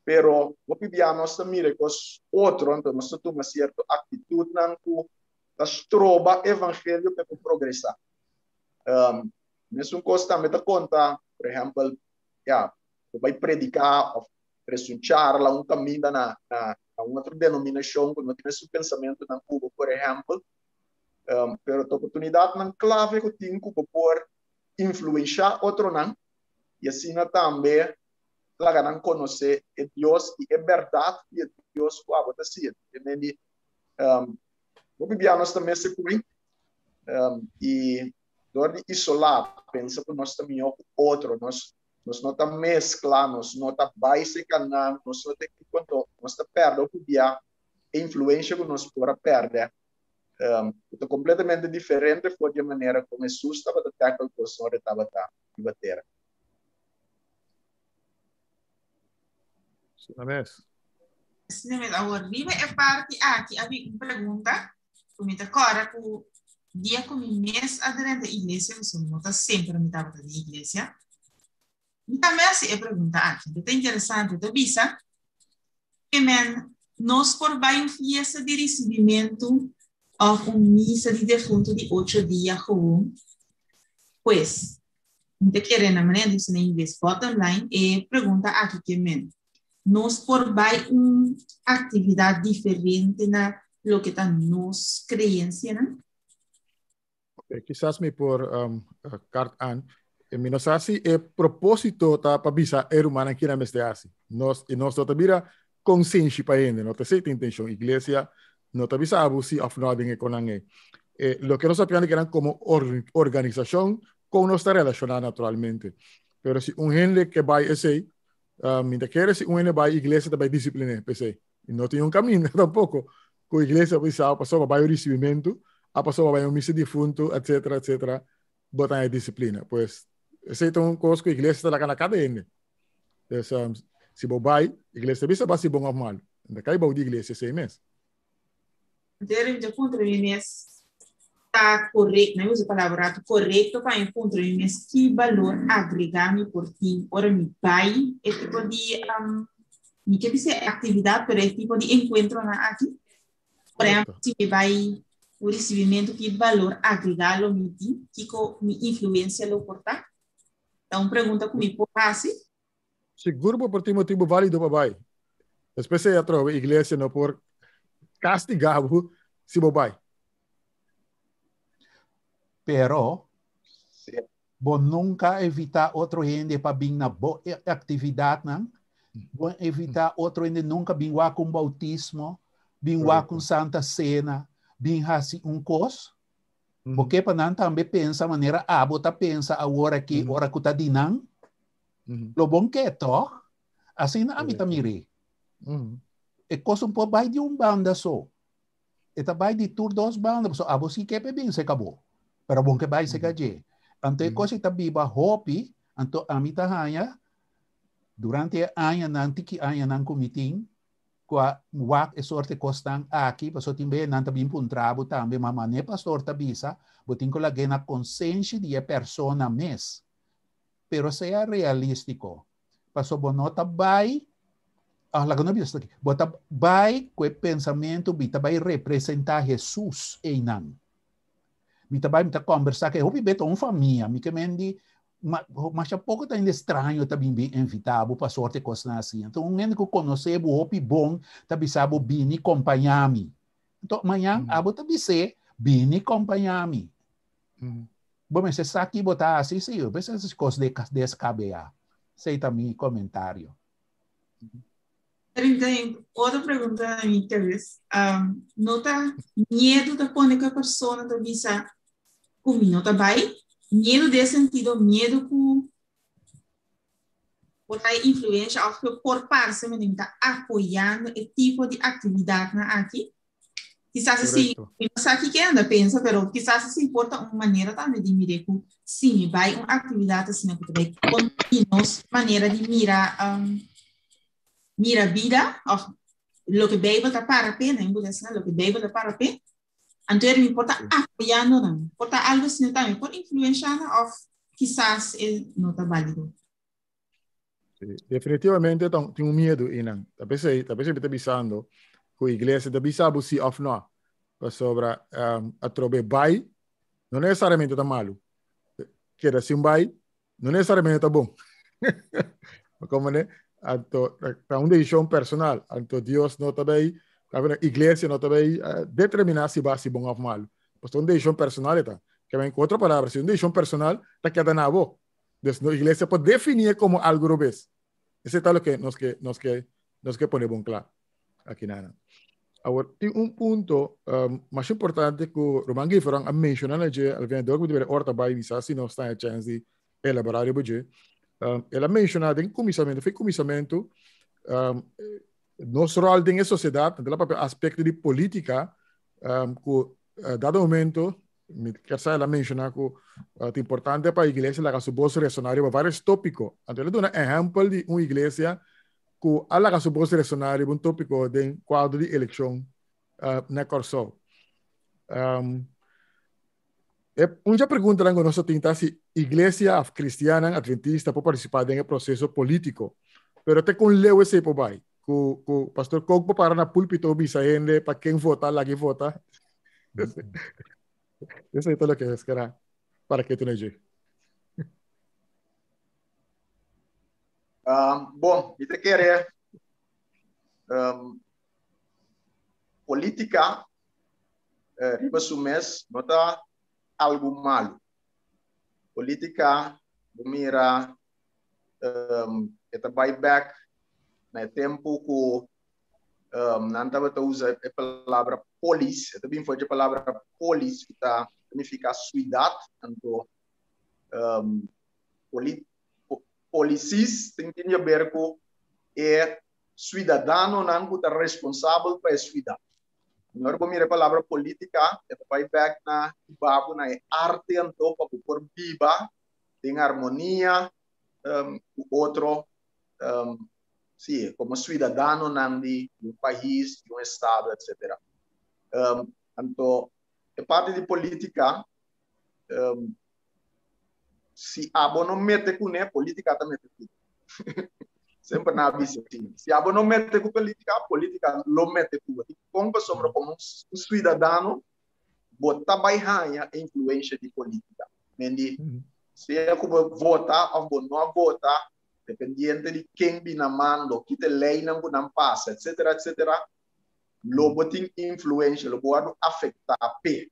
Pero hopi bia nos ta mira e kos otro, anto nos ta tuma sierto aktitutnan ku ta stroba evangelio pa e por progresá. Um, mesun kos tambe ta konta, por ehèmpel, ya, bo bai prediká òf trese un charla, un kaminda na, na, na un otro denominashon ku no tin mesun pensamentunan ku bo, por ehèmpel. Um, pero ta oportunidatnan klave ku tin ku bo por influenshá otronan i asina tambe laga nan konosé e Dios i e bèrdat di e Dios ku abo ta sirbi. Te men di, um, Hopi bia nos ta mester cu um, y door di isola, pensa cu nos ta mihor cu otro, nos, nos no ta mezcla, nos no ta bay seca nan, nos no ta cuanto, nos ta perde hopi bia e influencia cu nos por a perde, um, cu ta completamente diferente for di e manera con Jesus tabata tackle cos ora e tabata riba tera. Asina mes. Asina mes. Awor, riba e parti aki a bin un pregunta ku mi ta kòrda ku dia ku mi mes a drenta iglesia, pasobra no ta semper mi tabata den iglesia, mi tambe a hasi e pregunta aki. Ta interesante, ta bisa ke men nos por bai un fiesta di risibimentu òf un misa di defuntu di ocho dia gewoon? Pues, Mi ta kere na manera di bisa na ingles bottom line e pregunta aki ke men. Nos por bai un actividad diferente na loke ta nos creencianan? Okay, kisas mi por um, kart aan. E mi no sa si e propósito ta pa bisa e rumannan kina mester hasi. Nos, e nos no ta bira konsenshi pa hende, no ta esei ta intenshon. Iglesia no ta bisa abo si of no den e konan ei. E, loke nos ta piandi kenan komo or, organisashon kon nos ta relashoná naturalmente. Pero si un hende ke bai esei, mi ta kere si un hende bai iglesia ta bai disiplin'é p'esei. I no tin un kaminda tampoko ku iglesia bisa pasobra bai un risibimentu, a pasobra bai un misa difuntu, etcetera, etcetera, bo ta haña disiplina. Pues esei ta un kos ku iglesia ta laga na kada hende. Dus um, si bo bai, iglesia ta bisa ba si bon òf malu. Ta kai bou di iglesia esei mes. Anterior mi ta puntra mi mes ta correcto, no usa palabra rato, correcto pa mi puntra mi mes ki balor agrega mi por tin ora mi bai e tipo di, um, mi ke bisa actividad, pero e tipo di encuentronan aki. Por ejemplo, si mi bai un recibimento, ki balor agrega lo mi tin, kiko mi influencia lo por ta? Ta un pregunta ku mi por hasi. Sigur bo por tin motibu válido pa bai. Despues ei atrobe iglesia no por kastigá bo si bo bai. Pero bo nunka evitá otro hende pa bin na bo aktividatnan. Bo evitá otro hende nunka bin wak un boutismo, bin wak un santa sena, bin hasi un kos. Bo ke pa nan tambe pensa manera abo ta pensa awor aki, ora ku ta di nan? Lo bon ke, tòg? Asina ami ta mir'é. E kos un por bai di un banda so. E ta bai di tur dos banda, pasobra abo si ke pa e bin seka bo, pero bon ke bai seka dje. Anto e kos ei ta biba hopi, anto ami ta haña durante e añanan, tiki añanan ku mi tin, ku a wak e sorte kosnan aki, pasobra tin bes nan ta bin puntra bo tambe, ma mane pastor ta bisa, bo tin ku lag'é na konsenshi di e persona mes. Pero sea realístiko, pasobra bo no ta bai, ah, laga no bisa esaki, bo ta bai ku e pensamentu mi ta bai representá Hesus einan. Mi ta bai, mi ta kòmbersá ku e hopi bes ta un famia, mi ke men di Ma, masha poko ta hende straño ta bin bin invitá bo pa sorte kosnan asina. Enton un hende ku konosé bo hopi bon ta bisa bo bini kompañá mi. Enton mañan abo ta bis'é bini kompañá mi. Bo mester sa ki bo ta hasi si, bo mester hasi kos deskabeyá. Esei ta mi komentario. Rintain, otro pregunta na mi cabes. Um, no ta miedo ta pone ku e persona ta bisa ku mi no ta bai? Miedo den sentido miedo ku por ta influencia of ku por parse mi ta apoyando e tipo di actividadnan aki? Quizás así, mi no sa kiko anda pensa, pero quizás así por ta un manera tambe di mira ku si mi bai un actividad asina ku ta bai kontra nos manera di mira um, mira bida of loke Bijbel ta para p'e, nan por asina, loke Bijbel ta para p'e, anto mi por ta apoyando nan. Por ta algo asina tambe por influencia nan of quizás e no ta válido. Sí, definitivamente tin un miedo einan. Ta p'esei, ta p'esei mi ta bisando ku iglesia ta bisa bo si òf no. Pasobra um, atrobe bai no necesariamente ta malu. Keda sin bai no necesariamente ta bon. Como ne? Anto, ta un decisión personal. Anto Dios no ta bay, iglesia no ta bay uh, determinar si ba si bon of malu. Pasobra un decisión personal eta. Que en otra palabra, si un decisión personal, ta keda na bo. Dus no iglesia por definí como algo robes. Ese ta loke nos ke, nos ke, nos ke pone bon kla aki nana. Awor, tin un punto um, mas importante ku Roman Giferon a menciona na dje, al final dor ku orta bai misa si nos ta chance di elaborar riba dje. Um, el a menciona den kuminsamentu, foi kuminsamentu, um, nos rol den e sociedad, den la papia aspecto di politica, um, ku uh, dado momento Mi kier sa el a menciona cu uh, ta importante pa iglesia laga su voz resonar riba varios tópico. Anto el a duna ehempel di un iglesia ku a laga su bos resoná riba un tópiko den kuadro di elekshon na Kòrsou. Um, e, un dje preguntanan ku nos tin ta si iglesia of kristiannan adventista por partisipá den e proseso polítiko. Pero te kon leu esei por bai? Ku, ku Pastor Kook por para na púlpito bisa hende pa ken vota, lagi vota. Esei ta loke es kera para ke tune dje. Um, bon, mi te kere um, política eh, riba su mes no ta algo malo. Política, bo mira, um, e ta bai back na e tempo ku um, nan tabata usa e palabra polis, e ta bin for di e palabra polis, ku ta significa ciudad, anto um, poli, policies tin tin haber ku e suidadanonan ku ta responsabel pa e suidat. Ora bo mira e palabra polítika, e ta bai bèk na hiba bo na e arte anto pa bo por biba den armonia um, ku otro, um, sí, komo suidadanonan di un pais, di un estado, etcétera. Um, anto, e parti di polítika, um, si abo no mete kuné, polítika ta mete ku. Semper nan a bisa asina. Si abo no mete ku polítika, polítika lo mete ku bo. Dikon? Pasobra komo un suidadano, bo ta bai haña e influensha di polítika. Mendi, sea ku bo vota òf bo no a vota, dependiente di ken bin na mando, ki ta e leinan ku nan pasa, etsetera, etsetera, lo bo tin influensha, lo bo wòrdu afektá p'e.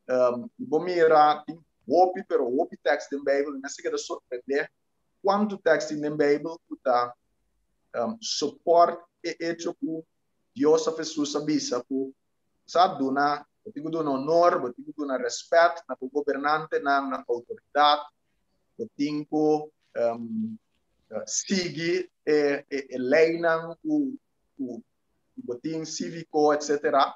Um, bo mira, tin hopi, pero hopi tekst den Bijbel, mi a keda sorprendé kuantu tekst tin den Bijbel ku ta um, support e hecho ku Dios of Jesus a bisa ku sa duna, bo tin ku duna honor, bo tin ku duna respet na bo gobernantenan, na outoridat, bo tin ku um, sigui e, e, e leinan ku, ku, ku bo tin síviko, etcétera.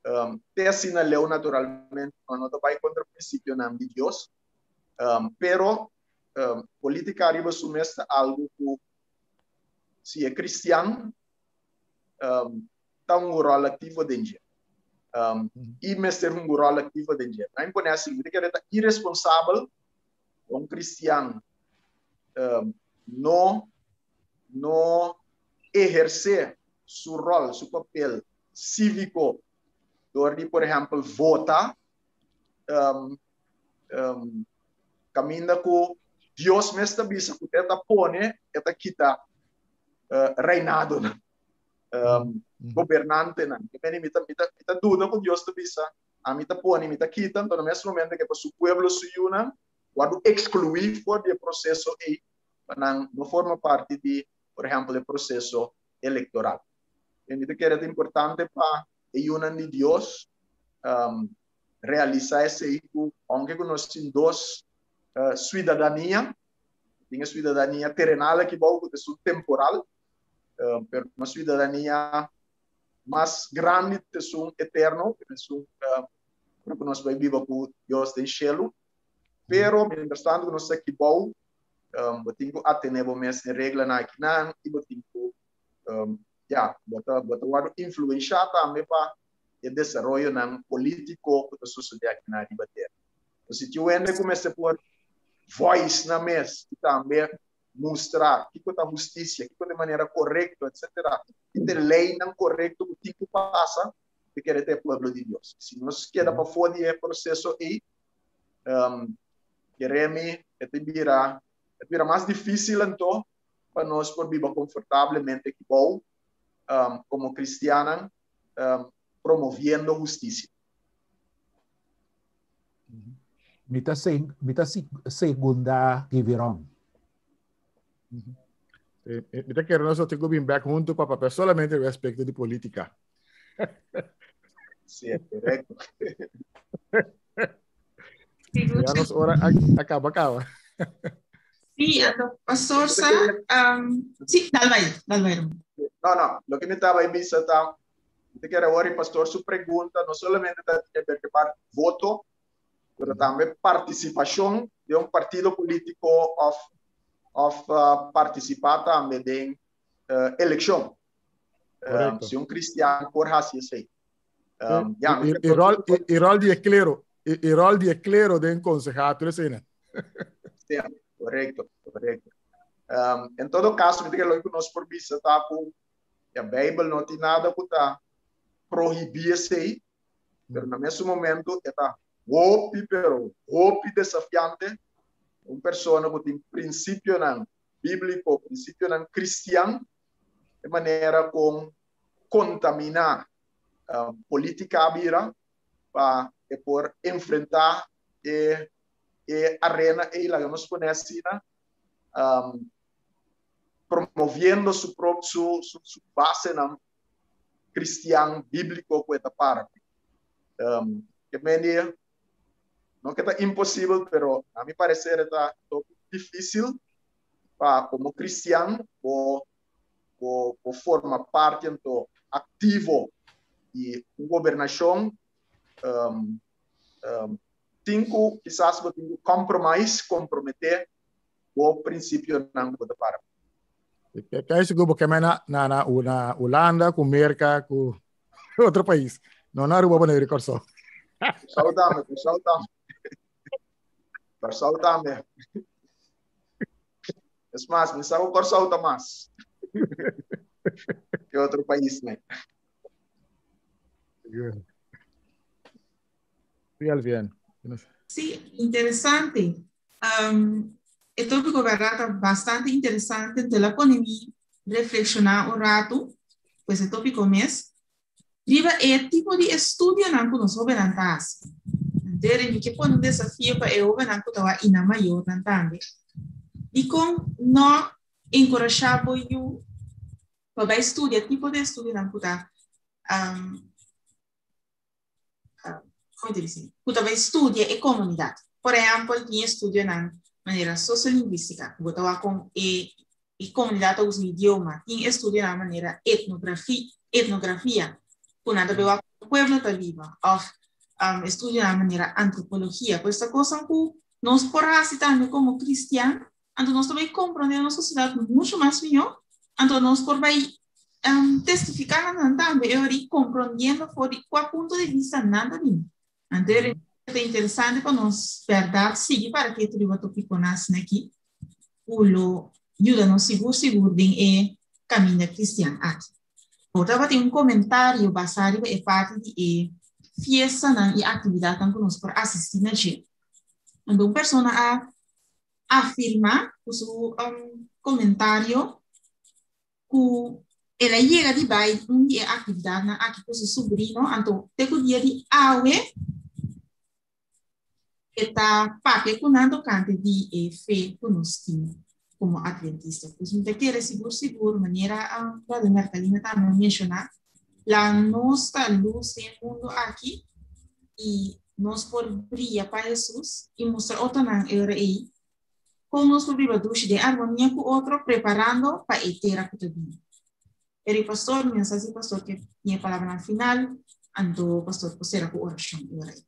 Um, te asina leu naturalmente no, no ta bai kontra prinsipionan di Dios, um, pero um, polítika riba su mes ta algu ku si e kristian um, ta un ròl aktivo den dje. Um, i mester un ròl aktivo den dje. Na impone así, mi ta kere ta irresponsabel un kristian um, no no ehersé su ròl, su papel síviko dor di, por ehèmpel, vota um, um, kaminda ku Dios mes ta bisa ku e ta pone, e ta kita uh, reinadonan, um, gobernantenan. Ke meni mi ta, mi ta, mi ta duda ku Dios ta bisa, a mi ta pone, mi ta kita, anto na mes momento ke pa su pueblo, su yunan, wòrdu ekskluí for di e proseso ei, pa nan no forma parti di, por ehèmpel, e proseso elektoral. E mi ta kere ta importante pa e yunan di Dios um, realisá esei ku, aunke ku nos tin dos uh, suidadania, tin e suidadania terenal aki bou ku ta esun temporal, uh, pero nos suidadania mas grandi ta esun eterno, esun uh, ku nos bai biba ku Dios den shelu. Pero, mientras tanto ku nos ta aki bou, um, bo tin ku atené bo mes e reglanan akinan i bo tin ku um, ya, bo ta, bo ta wòrdu influenshá tambe pa e desaroyonan polítiko ku ta sosodé akinan riba tera. So, si tin un hende ku mester por voice nan mes i tambe mustra kiko ta hustisia, kiko ta e manera korekto, etsetera, ki ta e leinan korekto ku tin ku pasa, ta kere ta e pueblo di Dios. Si nos keda pafó di e proseso ei, um, keremi e ta bira, e ta bira mas difícil anto pa nos por biba confortablemente aki bou um, como cristianan um, promoviendo husticia. Mi ta, se, mi ta segunda Giviron. Eh, eh, mi ta kere nos tin ku bin back huntu pa papia solamente respecto di politica. Sí, correcto. Ya nos ora acaba, acaba. Sí, anto, pastor sa, um, sí, dal bai, dal bai. No, no, lo que me estaba bisa ta, te quiero ahora pastor su pregunta no solamente ta que ver que par voto, pero también participación de un partido político of of uh, participar también den elekshon. Si un kristian por hasi esei. Ya, e, e, rol, e, e rol di e klero, e, e rol di e klero den konsehá tur esei. Sí, korekto, korekto. En todo kaso, mi ta kere loke ku nos por bisa ta ku e Beibel no tin nada ku ta prohibí esei, pero na mesun momento e ta hopi, pero hopi desafiante un persona ku tin prinsipionan bíbliko, prinsipionan kristian, e manera kon kontaminá polítika a bira pa e por enfrentá e e arena ei, laga nos pone asina, promoviendo su prop su su su basenan kristian bíbliko ku e ta para. Ke mende no ke ta imposibel, pero na mi parecer e ta toki difícil pa komo kristian bo bo bo forma parti anto aktivo di un gobernashon tin ku kisas bo tin ku compromise, komprometé bo prinsipionan ku bo ta para. Kei sigur bo keme na na na na Hulanda ku Merka ku otro pais. No na Aruba, Boneiru i Kòrsou. Kòrsou tambe, Kòrsou tambe. Kòrsou tambe. Es mas, mi sa ku Kòrsou ta mas ke otro paisnan. Sí, Alvian. Sí, interesante. Um, e tópico verdad ta bastante interesante. Te la pone mi reflexionar un rato, pues e tópico mes. Riba e tipo di estudionan ku nos hóbennan ta hasi. Anto mi ke pone un desafio pa e hóbennan ku ta wak i nan mayornan tambe. Dikon no enkurashá bo yu pa bai studia tipo di estudionan ku ta um, como te dicen, ku ta bai studia e komunidat. Por ehèmpel, tin estudionan manera sosiolingwístika, ku bo ta wak kon e e komunidat ta usa idioma. Tin estudionan manera etnografi, etnografia, ku nan ta bai wak kon pueblo ta biba. Òf um, estudionan manera antropologia. Pues ta kosnan ku nos por hasi tambe komo kristian, anto nos ta bai komprondé nos sosiedat mucho mas mihó, anto nos por bai um, testifiká na nan tambe, e ora komprondiendo for di kua punto di vista nan ta bini. Anto e ta interesante pa nos bèrdat sigui para ke riba topikonan asina aki, ku lo yuda nos sigur sigur den e kaminda kristian aki. Bo tabatin un komentario basá riba e parti di e fiestanan i aktividatnan ku nos por asistí na dje. Anto un persona a afirma ku su komentario ku el a yega di bai un di e aktividatnan aki ku su subrino, anto te ku dia di awe e ta papia ku nan tokante di e fe ku nos tin komo adventista. Pues mi ta kere sigur sigur manera Brother Mercalina tambe a menshoná, la nos ta lus den e mundu aki i nos por bria pa Hesus i mustra otronan e ora ei kon nos por biba dushi den armonia ku otro preparando pa e tera ku ta bini. Pero e pastor, mi no sa si pastor ke tin e palabranan final, anto pastor por sera ku orashon e ora ei.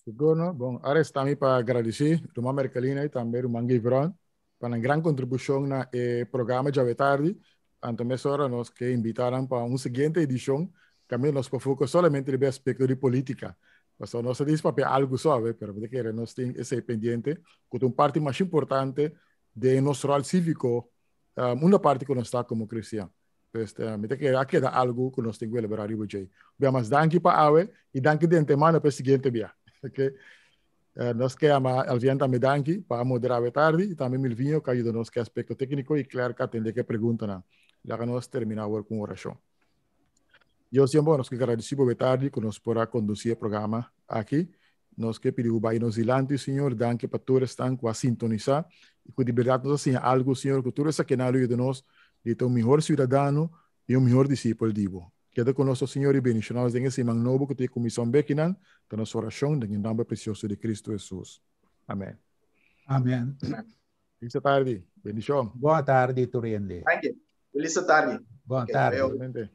Sigur no. Bon, ahora está mi pa agradeci ruman Mercalina y tambe ruman Givron pa nan gran contribucion na e programa djawe tardi. Anto mesora nos ke invitaran pa un siguiente edicion kaminda nos por focus solamente riba e aspecto di politica. Pasobra nos ta dici papia algu so, pero mi ta kere nos tin esei pendiente ku ta un parti mas importante den nos rol civico, um, una parti ku nos ta komo cristian. Pues mi ta kere a keda algu ku nos tin ku elaborá riba djei. Bia mas danki pa awe i danki di antemano pa e siguiente bia. Okay. Nos ke ama Alvian tambe danki pa a moderá awe tardi i tambe Milvinho ku a yuda nos ku e aspekto tékniko i Claire ku a atendé ku e preguntanan. Laga nos terminá awor ku un orashon. Dios di amor, nos ke gradisí bo awe tardi ku nos por a kondusí e programa aki. Nos ke pidi bo bai nos dilanti, Señor. Danki pa tur esnan ku a sintonisá i ku di bèrdat nos a siña algu, Señor, ku tur esakinan lo yuda nos di ta un mihor siudadano i un mihor disipel di bo. Keda ku nos, o Señor, i bendishoná nos den e siman nobo ku ta e kuminsá un bekinan, ta nos orashon den e nòmber presioso di Kristu Hesus. Amèn. Amèn. Felis tardi. Bendishon. Bon tardi tur hende. Thank you. Felis tardi. Bon tardi. Igualmente.